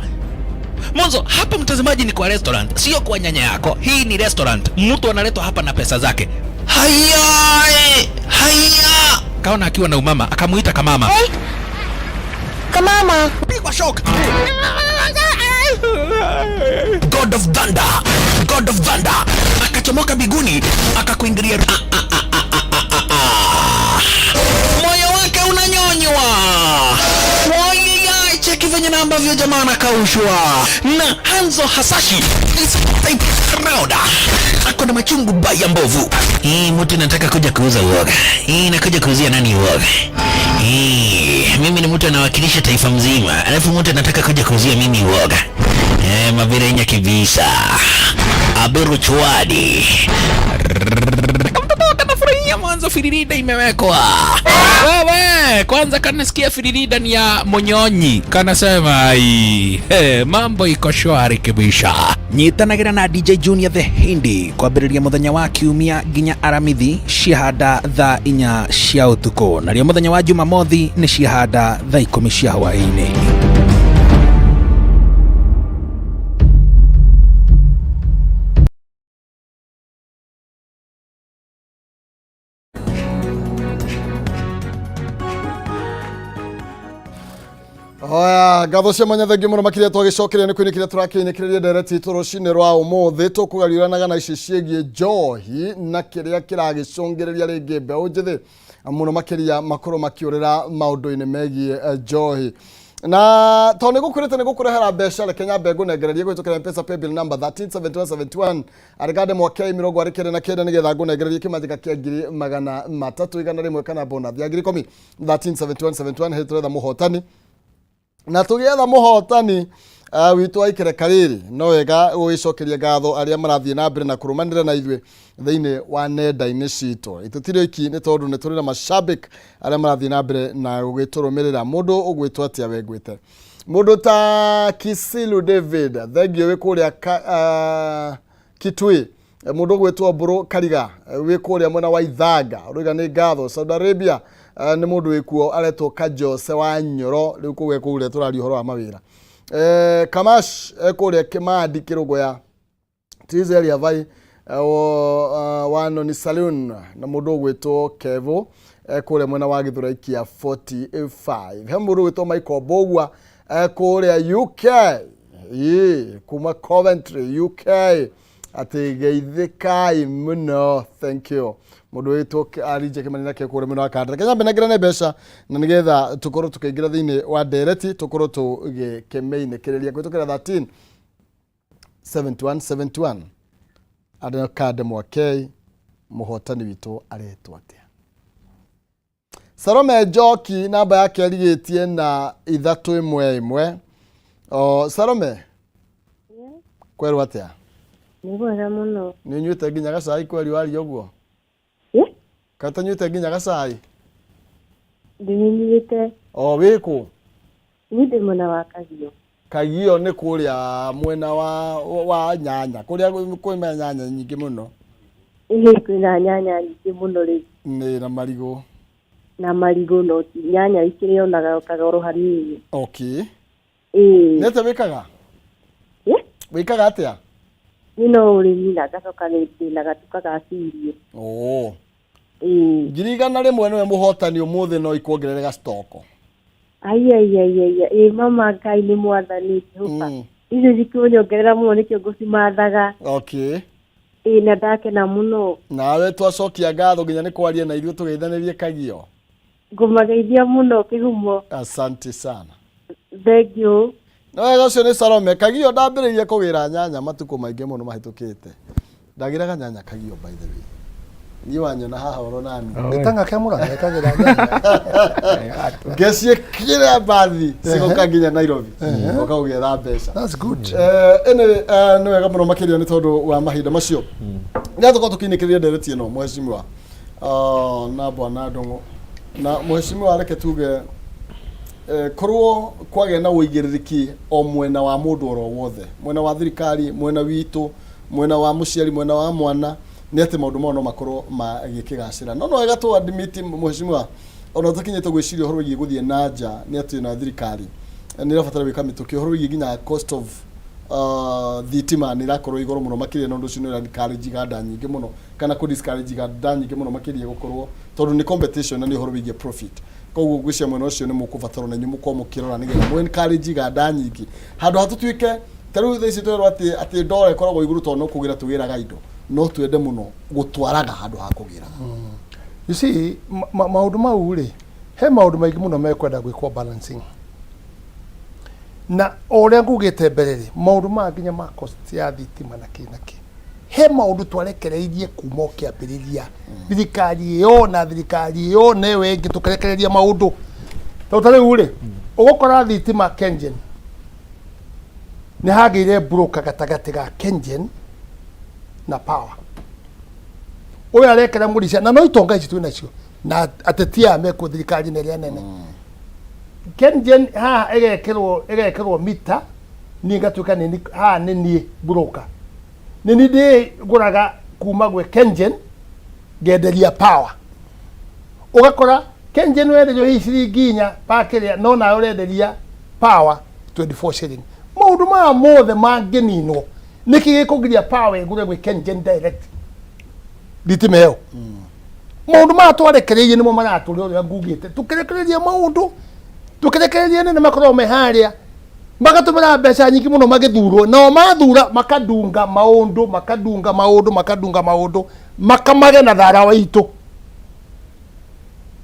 Mwanzo hapa mtazamaji, ni kwa restaurant, sio kwa nyanya yako. Hii ni restaurant, mtu analetwa hapa na pesa zake. Haya, haya, kaona akiwa na umama, akamuita kamama. Hey. Kamama. Pigwa shock. God of Thunder, God of Thunder akachomoka biguni akakuingilia. Moyo wake unanyonywa. Wai, cheki venye na ambavyo jamaa anakaushwa na Hanzo Hasashi this type round ako na machungu baya mbovu. Hii mtu nataka kuja kuuza uoga. Hii nakuja kuuzia nani uoga? Hii mimi ni mtu anawakilisha taifa mzima, alafu mtu anataka kuja kuuzia mimi uoga. Mavirenya kibisa. Aberu chwadi. Kamtoto kanafurahia mwanzo firirida imewekwa. Wewe kwanza kanasikia firirida ni ya monyonyi. Kanasema ai, mambo iko shwari kibisha. Nyitanagira na DJ Junior the Hindi kwambĩrĩria mũthenya wa kiumia nginya aramithi ciahanda thaa 4 cia ũtukũ, narĩo mũthenya wa Jumamothi nĩ ciahanda thaa 10 cia hwaĩ-inĩ. Oya, ngatho cia mwanya thengiũ mũno makĩria twagĩcokeria nĩ kwĩnĩkĩria tũrakĩinĩkĩrĩria ndereti itũ rũcinĩ rwa ũmũthĩ tũkũgariũranaga na ici ciĩgiĩ njohi na kĩrĩa kĩragĩcũngĩrĩria rĩngĩ mbeũ njĩthĩ mũno makĩria makorwo makĩũrĩra maũndũ-inĩ megiĩ njohi. Na tondũ nĩ gũkwĩrĩte nĩ gũkũrehera mbeca, reke nyambe ngũnengererie kũhĩtũkĩra M-Pesa paybill number 137171 arĩgande mwakei 49 nĩgetha ngũnengererie kĩmanjĩka kĩa 300,100 kana bonus ya 10,000 137171 hĩndĩ tũretha mũhotani. Na tugietha muhotani witũ wa ikereka rĩrĩ no wega gũgĩcokeria ngatho arĩa marathiĩ na mbere na kũrũmanĩra na ithuĩ thĩinĩ wa nenda-inĩ citũ. Itũtirĩ oiki nĩ tondũ nĩ tũrĩ na mashabik arĩa marathiĩ na mbere na gũgĩtũrũmĩrĩra. Mũndũ ũgwĩtwo atĩa we ngwĩte? Mũndũ ta Kisilu David, thengio wĩ kũrĩa Kitui. Mũndũ ũgwĩtwo Mbũrũ Kariga wĩ kũrĩa mwena wa Ithanga, ũroiga nĩ ngatho. Saudi Arabia nĩ mũndũ wĩkuo aretwo Kajose wa Nyoro, rĩu kũu ekũu tũraria ũhoro wa mawĩra. Kamash kũrĩa Kĩmandi Kĩrũgũya, Trizelia Vai wa Noni Saloon na mũndũ ũgwĩtwo Kevo kũrĩa mwena wa Gĩthũrai kĩa 45. He mũndũ ũgwĩtwo Michael Mbũgua kũrĩa UK, kuma Coventry UK, atĩ geithĩkai mũno, thank you. Mũndũ wĩtwo Arinje Kĩmani nake kũrĩa mwena wa Kandara. Kenya mbe mbeca na nĩgetha tũkorwo tũkĩingĩra thĩinĩ wa ndereti tũkorwo tũgĩkĩmĩinĩkĩrĩria kũhĩtũkĩra 13 71 71. Andũ kande mwakei mũhotani witũ aretwo atĩa? Salome Njoki namba yake arigĩtie na 311. O Salome, kwerwo atĩa? Nĩ kwega mũno. Nĩ ũnyuĩte nginya gacai kweri waria ũguo? Kana ũtanyuĩte nginya gacai? Ndinyuĩte. O wĩkũ? Niĩ ndĩ mwena wa Kagio. Kagio nĩ kũrĩa mwena wa nyanya, kũrĩa kwĩna nyanya nyingĩ mũno. Ĩĩ kwĩna nyanya nyingĩ mũno rĩu. Nĩ na marigũ. Na marigũ no ti nyanya ikĩrĩ ona kagoro hanini. Okay. Ĩĩ. Nĩ atĩa wĩkaga? Wĩkaga atĩa? Niĩ no ũrĩmi na ngacoka ndĩna gatuka ga cirio. Oh. 100,000 nĩwe mũhotani ũmũthĩ no ikuongerere gacitoko. Ai ai ai ai ĩ mama Ngai nĩ mwathani Jehova. Icio cikũnyongerera mũno nĩkĩo ngũcimathaga. Okay. Ĩ na ndakena mũno. Nawe twacokia ngatho nginya nĩ kwaria na ithuĩ tũgeithanĩrie Kagio. Ngũmageithia mũno Kĩhumo. Asante sana. Thank you. No wega ũcio nĩ Salome. Kagio ndambĩrĩirie kũgĩra nyanya matukũ maingĩ mũno mahĩtũkĩte. Ndagĩraga nyanya Kagio by the way. Niĩ wanyona haha oro nani. Gĩtang'a kĩa Mũrang'a gĩkagĩra nyanya. Ngĩciĩkĩra mbathi cigoka nginya Nairobi. Goka gũgĩetha mbeca. That's good. Anyway, nĩ wega mũno makĩria nĩ tondũ wa mahinda macio. Nĩ tũkorwo tũkĩinĩkĩrĩria ndereti ĩno mheshimiwa na bwana Ndung'u na mheshimiwa reke tuge korwo kwagĩa na ũigĩrĩrĩki o mwena wa mũndũ oro wothe, mwena wa thirikari, mwena witũ, mwena wa mũciari, mwena wa mwana, nĩ atĩ maũndũ mao no makorwo magĩkĩgacĩra. No no wega tũ admit mheshimiwa, ona tũkinyĩte gwĩciria ũhoro wĩgiĩ gũthiĩ na nja, nĩ atĩ na thirikari nĩ ĩrabatara gwĩka mĩtũkĩ ũhoro wĩgiĩ nginya cost of thitima nĩ ĩrakorwo igũrũ mũno makĩria, na ũndũ ũcio nĩ ũra encourage iganda nyingĩ mũno kana kũ discourage iganda nyingĩ mũno makĩria gũkorwo tondũ nĩ competition na nĩ ũhoro wĩgiĩ profit. Koguo ngwĩciria mwena ũcio nĩ mũkũbatarwo na inyuĩ mũkorwo mũkĩrora nĩgetha mũ encourage iganda nyingĩ handũ ha tũtuĩke ta rĩu thaa ici twerwo atĩ ndora ĩkoragwo igũrũ tondũ no kũgĩra tũgĩraga indo, no twende mũno gũtwaraga handũ ha kũgĩra. You see, maũndũ mau rĩ, he maũndũ maingĩ mũno mekwenda gwĩkwo balancing. Na o ũrĩa ngugĩte mbere rĩ, maũndũ maya nginya ma cost ya thitima na kĩ na kĩ, he maũndũ twarekereirie kuma o kĩambĩrĩria, thirikari ĩyo na thirikari ĩyo na ĩyo ĩngĩ tũkĩrekereria maũndũ. Tondũ ta rĩu rĩ, ũgũkora thitima KenGen nĩ hagĩire broker gatagatĩ ga KenGen na Power. Ũyũ arekera mũrica na no itonga ici twĩ nacio na ateti aya mekuo thirikari-inĩ ĩrĩa nene. KenGen haha ĩgekĩrwo mita, niĩ ngatuĩka nĩ haha nĩ niĩ broker. Nĩ niĩ ndĩgũraga kuma gwĩ KenGen ngenderia Power. Ũgakora KenGen wenderio hihi ciringi 4 pa kĩrĩa, no nawe ũrenderia Power 24 shilling. Maũndũ maya mothe mangĩninwo, nĩkĩ gĩkũgiria Power ĩgũre gwĩ KenGen direct thitima ĩyo? Maũndũ maya twarekereirie nĩmo maratũrĩa ũrĩa ngugĩte. Tũkĩrekereria maũndũ, tũkĩrekereria nene makoragwo me harĩa magatũmĩra mbeca nyingĩ mũno magĩthurwo, nao mathura makadunga maũndũ, makadunga maũndũ, makadunga maũndũ, makamage na thara waitũ.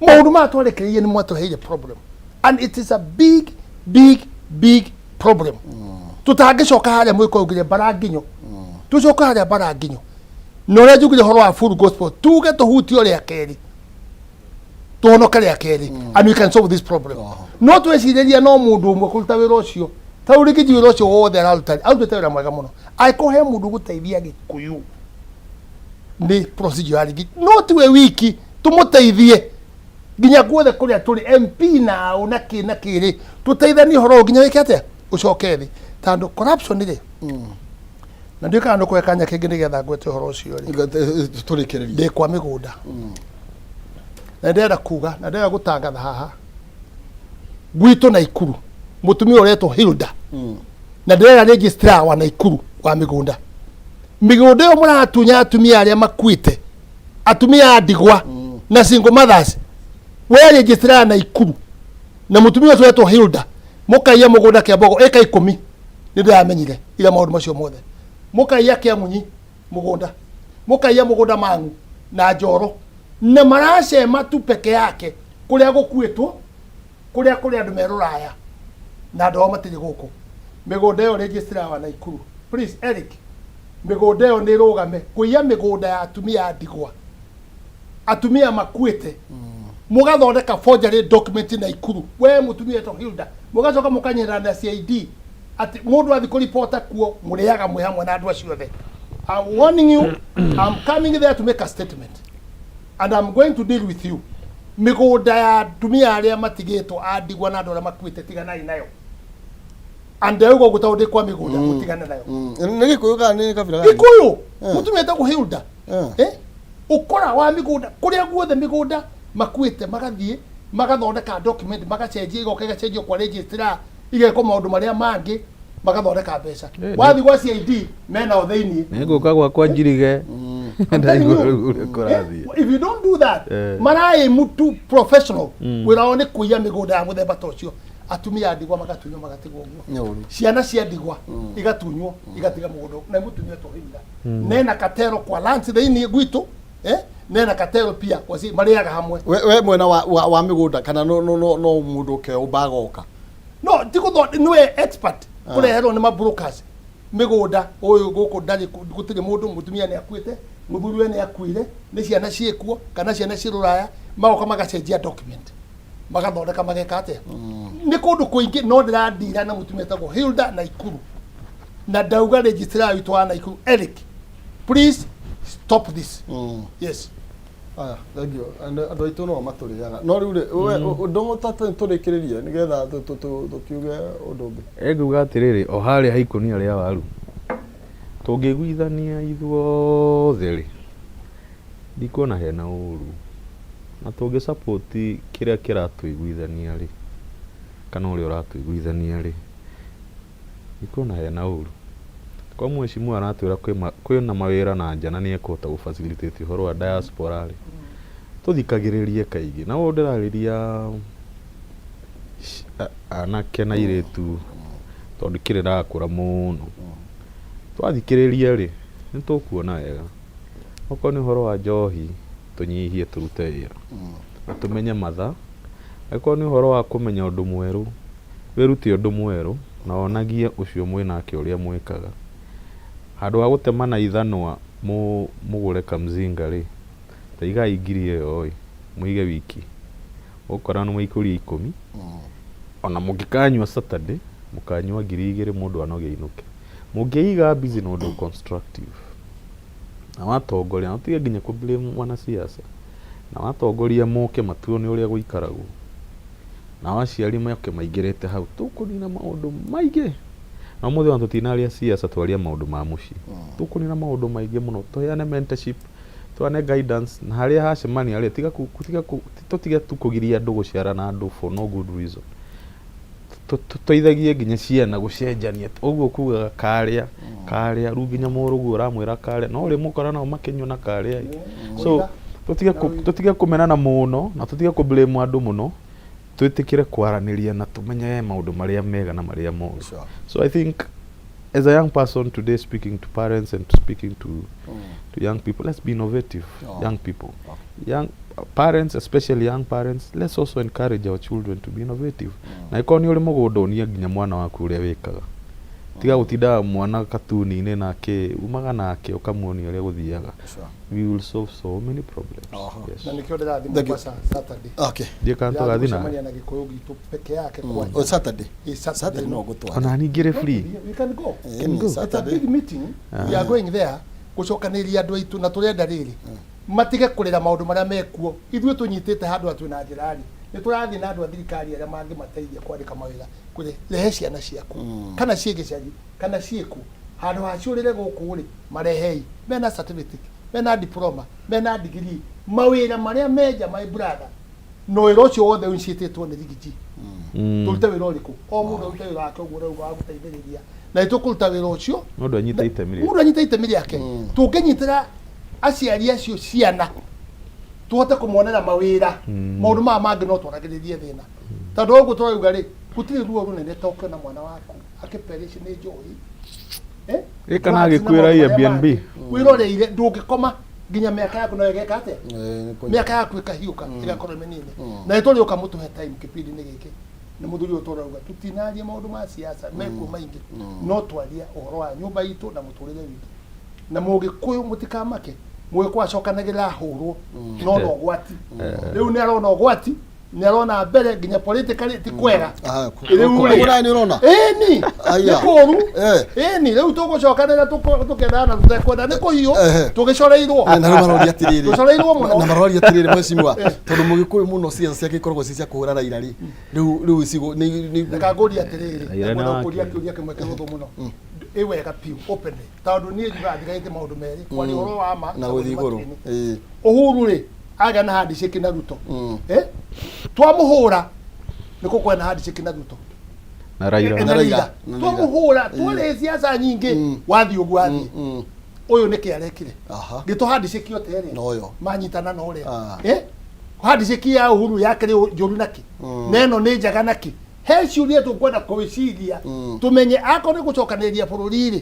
Maũndũ maya twarekereirie nĩ mwatũheire problem, and it is a big big big problem. Tũtangĩcoka harĩa mwĩko augire mbara nginyo, tũcoke harĩa mbara nginyo na ũrĩa njugire ũhoro wa full gospel, tuge tũhutio rĩa kerĩ, tũhonoke rĩa kerĩ, and we can solve this problem. No twecirĩria no mũndũ ũmwe kũruta wĩra ũcio, ta rĩu rĩngĩ wĩra ũcio wothe araruta, arutĩte wĩra mwega mũno. Angĩkorwo he mũndũ ũgũteithia Gĩkũyũ nĩ procedure ya rĩngĩ, no tiwe wiki, tũmũteithie nginya guothe kũrĩa tũrĩ MP nao na kĩ na kĩrĩ, tũteithanie ũhoro ũyũ nginya wĩke atĩa ũcoke thĩ, tondũ corruption rĩ, na ndiũĩ kana nĩũkũhe kanya kĩngĩ nĩgetha ngwete ũhoro ũcio rĩ. Tũrĩkĩrĩrie. Ndĩ kwa mĩgũnda na ndĩrenda kuga na ndĩrenda gũtangatha haha gwitũ Naikuru mũtumia ũretwo Hilda, na ndĩrenda registrar wa Naikuru wa mĩgũnda. Mĩgũnda ĩyo mũratunya atumia arĩa makuĩte, atumia a ndigwa na single mothers, we registrar Naikuru na mũtumia ũcio ũretwo Hilda, mũkaiya mũgũnda Kĩambogo ĩka 10, nĩ ndĩramenyire ira maũndũ macio mothe. Mũkaiya Kĩamunyi mũgũnda, mũkaiya mũgũnda Mang'u na Njoro, na maracema tu peke yake kũrĩa gũkuĩtwo, kũrĩa kũrĩ andũ me rũraya na andũ ao matirĩ gũkũ. Mĩgũnda ĩyo registrar wa Naikuru, please Eric, mĩgũnda ĩyo nĩ ĩrũgame kũiya mĩgũnda ya atumia a ndigwa, atumia makuĩte, mũgathondeka forgery document Naikuru, we mũtumia etwo Hilda, mũgacoka mũkanyerera na CID atĩ mũndũ athiĩ kũripota kuo mũrĩaga mwĩ hamwe na andũ acio othe. I'm warning you, I'm coming there to make a statement and I'm going to deal with you. Mĩgũnda ya atumia arĩa matigĩtwo a ndigwa na andũ arĩa makuĩte, tiganai nayo. And ndĩrauga ũguo tondũ ndĩ kwa mĩgũnda, mũtigane nayo. Nĩ Gĩkũyũ kana nĩ kabira gani? Gĩkũyũ, mũtumia etagwo Hilda. Ũkora wa mĩgũnda kũrĩa guothe mĩgũnda makuĩte, magathiĩ magathondeka document, magacenjia, igoka igacenjio kwa registrar, igekwo maũndũ marĩa mangĩ, magathondeka mbeca. Wathiĩ gwa CID menao thĩiniĩ. Nĩngũka gwakwa njirige ndaigua rĩu ũrĩa kũrathiĩ. If you don't do that, maraĩ tu professional, wĩra wao nĩ kũiya mĩgũnda ya mũthemba ta ũcio. Atumia a ndigwa magatunywo magatigwo ũguo, ciana cia ndigwa igatunywo igatiga mũgũnda, na mũtumia etwo Hilda nena katero kwa lunch thĩiniĩ gwitũ, nena katero pia kwa marĩaga hamwe. We mwena wa mĩgũnda kana no mũndũ ũkeũmba agoka? No ti gũtho, nĩwe expert. Kũreherwo nĩ mabrokers mĩgũnda ũyũ gũkũ ndarĩ gũtirĩ mũndũ, mũtumia nĩ akuĩte, mũthuri we nĩ akuire, nĩ ciana ciĩkuo kana ciana ciĩ rũraya, magoka magacenjia document, magathondeka, mageka atĩa. Nĩ kũndũ kũingĩ, no ndĩrandira na mũtumia etagwo Hilda Naikuru, na ndauga registrar witũ wa Naikuru Eric, please stop this. Yes. Aya, thank you. Andũ aitũ no matũrĩaga. No rĩu rĩ, we ũndũ tũrĩkĩrĩrie nĩgetha tũkiuge ũndũ ũngĩ. Enguga atĩrĩrĩ, o harĩa ha ikũnia rĩa waru, tũngĩiguithania ithuothe rĩ, ndikuona hena ũru, na tũngĩ support kĩrĩa kĩratũiguithania rĩ, kana ũrĩa ũratũiguithania rĩ, ndikuona hena ũru. Kwa mheshimiwa aratwĩra kwĩna mawĩra na nja na nĩ ekũhota gũ facilitate ũhoro wa diaspora rĩ, tũthikagĩrĩrie kaingĩ na ũũ ndĩrarĩria anake na airĩtu, tondũ kĩrĩ ndĩrakũra mũno. Twathikĩrĩria rĩ, nĩ tũkuona wega. Okorwo nĩ ũhoro wa njohi, tũnyihie, tũrute wĩra na tũmenye mathaa. Angĩkorwo nĩ ũhoro wa kũmenya ũndũ mwerũ, wĩrute ũndũ mwerũ na wonagie ũcio mwĩnake ũrĩa mwĩkaga. Handũ ha gũtemana ithanwa mũgũre kamzinga rĩ, ta igai ngiri ĩyo ĩ, mũige wiki, ũgũkora nĩ mwaikũria 10. Ona mũngĩkanyua Saturday, mũkanyua 2000, mũndũ anoge ainũke. Mũngĩiga busy na ũndũ constructive na watongoria, na ũtige nginya kũ blame mwanasiasa, na watongoria moke matuo nĩ ũrĩa gũikaragwo, na aciari moke maingĩrĩte hau, tũkũnina maũndũ maingĩ. Na ũmũthĩ ona tũtinaria siasa, twaria maũndũ ma mũciĩ, tũkũnina maũndũ maingĩ mũno. Tũheane mentorship, tũheane guidance, na harĩa hacemania rĩ, tiga tũtige tu kũgiria andũ gũciara na andũ for no good reason. Tũteithagie nginya ciana gũcenjania, ũguo kugaga karĩa karĩa, rĩu nginya mũrũguo ũramwĩra karĩa, no rĩ mũkora nao makĩnyua na karĩa ĩ. So tũtige kũmenana mũno na tũtige kũ blame andũ mũno, twĩtĩkĩre kwaranĩria na tũmenye maũndũ marĩa mega na marĩa moru. So I think as a young person today, speaking to parents and speaking to young people, let's be innovative. Young people, young parents, especially young parents, let's also encourage our children to be innovative. Na ĩkorwo nĩ ũrĩ mũgũnda, onia nginya mwana waku ũrĩa wĩkaga. Tiga gũtindaga mwana katuni-inĩ nake, umaga nake ũkamuonia ũrĩa gũthiaga. We will solve so many problems. Yes. Na nĩkĩo ndĩrathiĩ Thank you. Mombasa Saturday. Ndiĩ kana tũgathiĩ nawe. Gũcemania na Gĩkũyũ gitũ peke yake kwanja. O Saturday. Ĩ, Saturday. Saturday no ngũtware. Ona ningĩ rĩ free. We can go. Can go. It's a Saturday. big meeting. We are going there gũcokanĩrĩria andũ aitũ, na tũrenda rĩrĩ matige kũrĩra maũndũ marĩa mekuo. Ithuĩ tũnyitĩte handũ atwĩ na njĩra rĩ, nĩ tũrathiĩ na andũ a thirikari arĩa mangĩmateithia kwandĩka mawĩra, kũrĩ rehe ciana ciaku kana ciĩ gĩcagi kana ciĩku, handũ ha ciũrĩre gũkũ rĩ, marehei mena certificate, mena diploma, mena degree, mawĩra marĩa menja, my brother. No wĩra ũcio wothe ũicĩtĩtwo nĩ Riggy G, tũrute wĩra ũrĩkũ? O mũndũ arute wĩra wake ũguo ũrauga wa gũteithĩrĩria, na nĩ tũkũruta wĩra ũcio. Mũndũ anyite itemi rĩake. Mũndũ anyite itemi rĩake. Tũngĩnyitĩra aciari acio ciana, tũhote kũmonera mawĩra, maũndũ maya mangĩ no twaragĩrĩrie thĩna, tondũ ũguo tũrauga rĩ, gũtirĩ ruo rũnene ta ũkĩona mwana waku akĩperish nĩ njohi. Eh? Ĩ kana Drugs na agĩkuĩra maũndũ marĩa Airbnb. mangĩ. Wĩroreire ndũngĩkoma nginya mĩaka yaku no ĩgeka atĩa, mĩaka yaku ĩkahiũka, ĩgakorwo mĩnini. Na nĩ tũrĩũka mũtũhe time kĩbindi-inĩ gĩkĩ nĩ mũthuri ũyũ tũrauga tutinarie maũndũ ma siasa mekuo maingĩ, no twaria ũhoro wa nyũmba itũ na mũtũrĩre witũ. Na Mũgĩkũyũ, mũtikamake, Mũgĩkũyũ acokanagĩrĩra ahũrwo no na ũgwati. Rĩu nĩ arona ũgwati, nĩ arona mbere nginya politically ti kwega. Rĩu rĩ, Ũraya nĩ ũrona? Ĩni. Aya. Nĩ kũru. Eh. Ĩni, rĩu tũgũcokanĩra tũkendana na tũtekwenda, nĩ kũhiũ. Ehe. Tũgĩcoreirwo. Na rĩu maroria atĩrĩrĩ, Tũcoreirwo mũno. Na maroria atĩrĩrĩ, mheshimiwa, tondũ Mũgĩkũyũ mũno ciaca ciake ikoragwo ci cia kũhũra Raila rĩ, rĩu icigo nĩ Reka ngũrie atĩrĩrĩ, Raila nĩ ngwenda wake. gũkũria kĩũria kĩmwe kĩhũthũ mũno, ĩ wega piũ, openly, tondũ niĩ njugaga ndigaĩte maũndũ merĩ, kwaria ũhoro wa ma na gũthiĩ igũrũ. Ĩĩ. Uhuru rĩ, agĩa na handshake na Ruto. Eh? Twamũhũra nĩ kũkwena na handshake na Ruto. Na Raila. Na Raila. Twamũhũra twarĩ siasa nyingĩ, wathiĩ ũguo athiĩ. Ũyũ nĩkĩ arekire? Gĩtũ handshake yote ĩrĩa. Noyo. Manyitana na ũrĩa. Ah. Eh? Handshake ya Uhuru yakĩrĩ njũru naki? Na ĩno nĩ njega naki? He ciũria tũkwenda kwĩciria, tũmenye akorwo nĩ gũcokanĩrĩria bũrũri rĩ,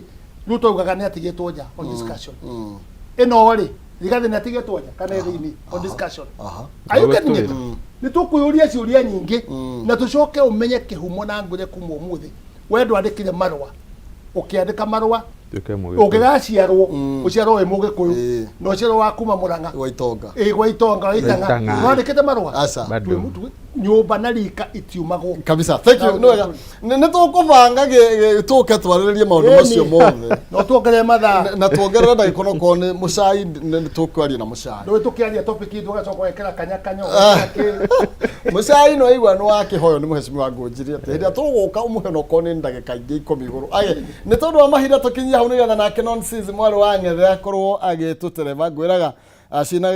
Ruto augaga nĩ atigĩtwo nja on discussion. Ĩno rĩ, Rigathĩ nĩ atigĩtwo nja kana ĩ thĩinĩ on discussion? Are you getting it? Nĩ tũkwĩyũria ciũria nyingĩ na tũcoke ũmenye kĩhumo na ngwĩre kuma ũmũthĩ. We ndwandĩkire marũa, ũkĩandĩka marũa Tuĩke Mũgĩkũyũ. Ũngĩgaciarwo, ũciarwo wĩ Mũgĩkũyũ na ũciarwo wa kuma Mũrang'a. Gwa itonga. Ĩ, gwa itonga wa itang'a. Itang'a. Wandĩkĩte marũa. Aca. Bado. Nyũmba na rika itiumagwo. Kabisa, thank you. Nĩ wega. Nĩ tũkũbanga tũke twarĩrĩrie maũndũ Ĩni. macio mothe. No tuongerere mathaa. Na tuongerere ndagĩka onokorwo nĩ mũcai, nĩ tũkwaria na mũcai. Ndũĩ tũkĩaria topic itũ ũgacoka ũgekĩra kanyakanyo. Mũcai no aigua nĩ wakĩhoyo nĩ mũhecimiwa Ngũnjiri atĩ hĩndĩ ĩrĩa tũgũka ũmũhe onokorwo nĩ ndagĩka ingĩ 10 igũrũ. Aye, nĩ tondũ wa mahinda tũkinyia hau nĩgetha nake Nonsense mwarĩ wa Ng'ethe akorwo agĩtũtereba. Ngwĩraga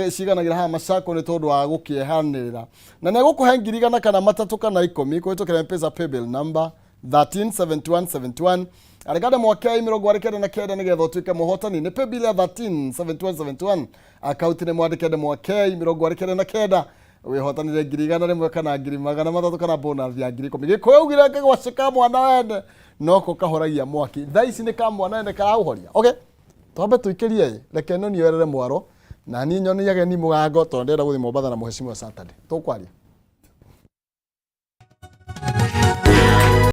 ciganagĩra haha macako nĩ tondũ wa gũkĩehanĩrĩra. Na nĩ egũkũhe 100,000 kana 3 kana 10 kũhĩtũkĩra M-Pesa paybill number 137171 arĩkande mwakei 99 nĩgetha ũtuĩke mũhotani. Nĩ paybill ya 137171, akaunti nĩ mwandĩke ndemwa K 99, wĩhotanire 100,000 kana 300,000 kana bonus ya 10,000. Gĩkũyũ augire kĩgwacĩ ka mwana wene noko kahoragia mwaki. Thaa ici nĩ ka mwana wene karaũhoria. Okay, twambe tũikĩrie ĩ, reke no nioerere mwaro na niĩ nyonie ageni mũgango tondũ ndĩrenda gũthiĩ Mombatha na mũhecimiwa Saturday tũkwaria.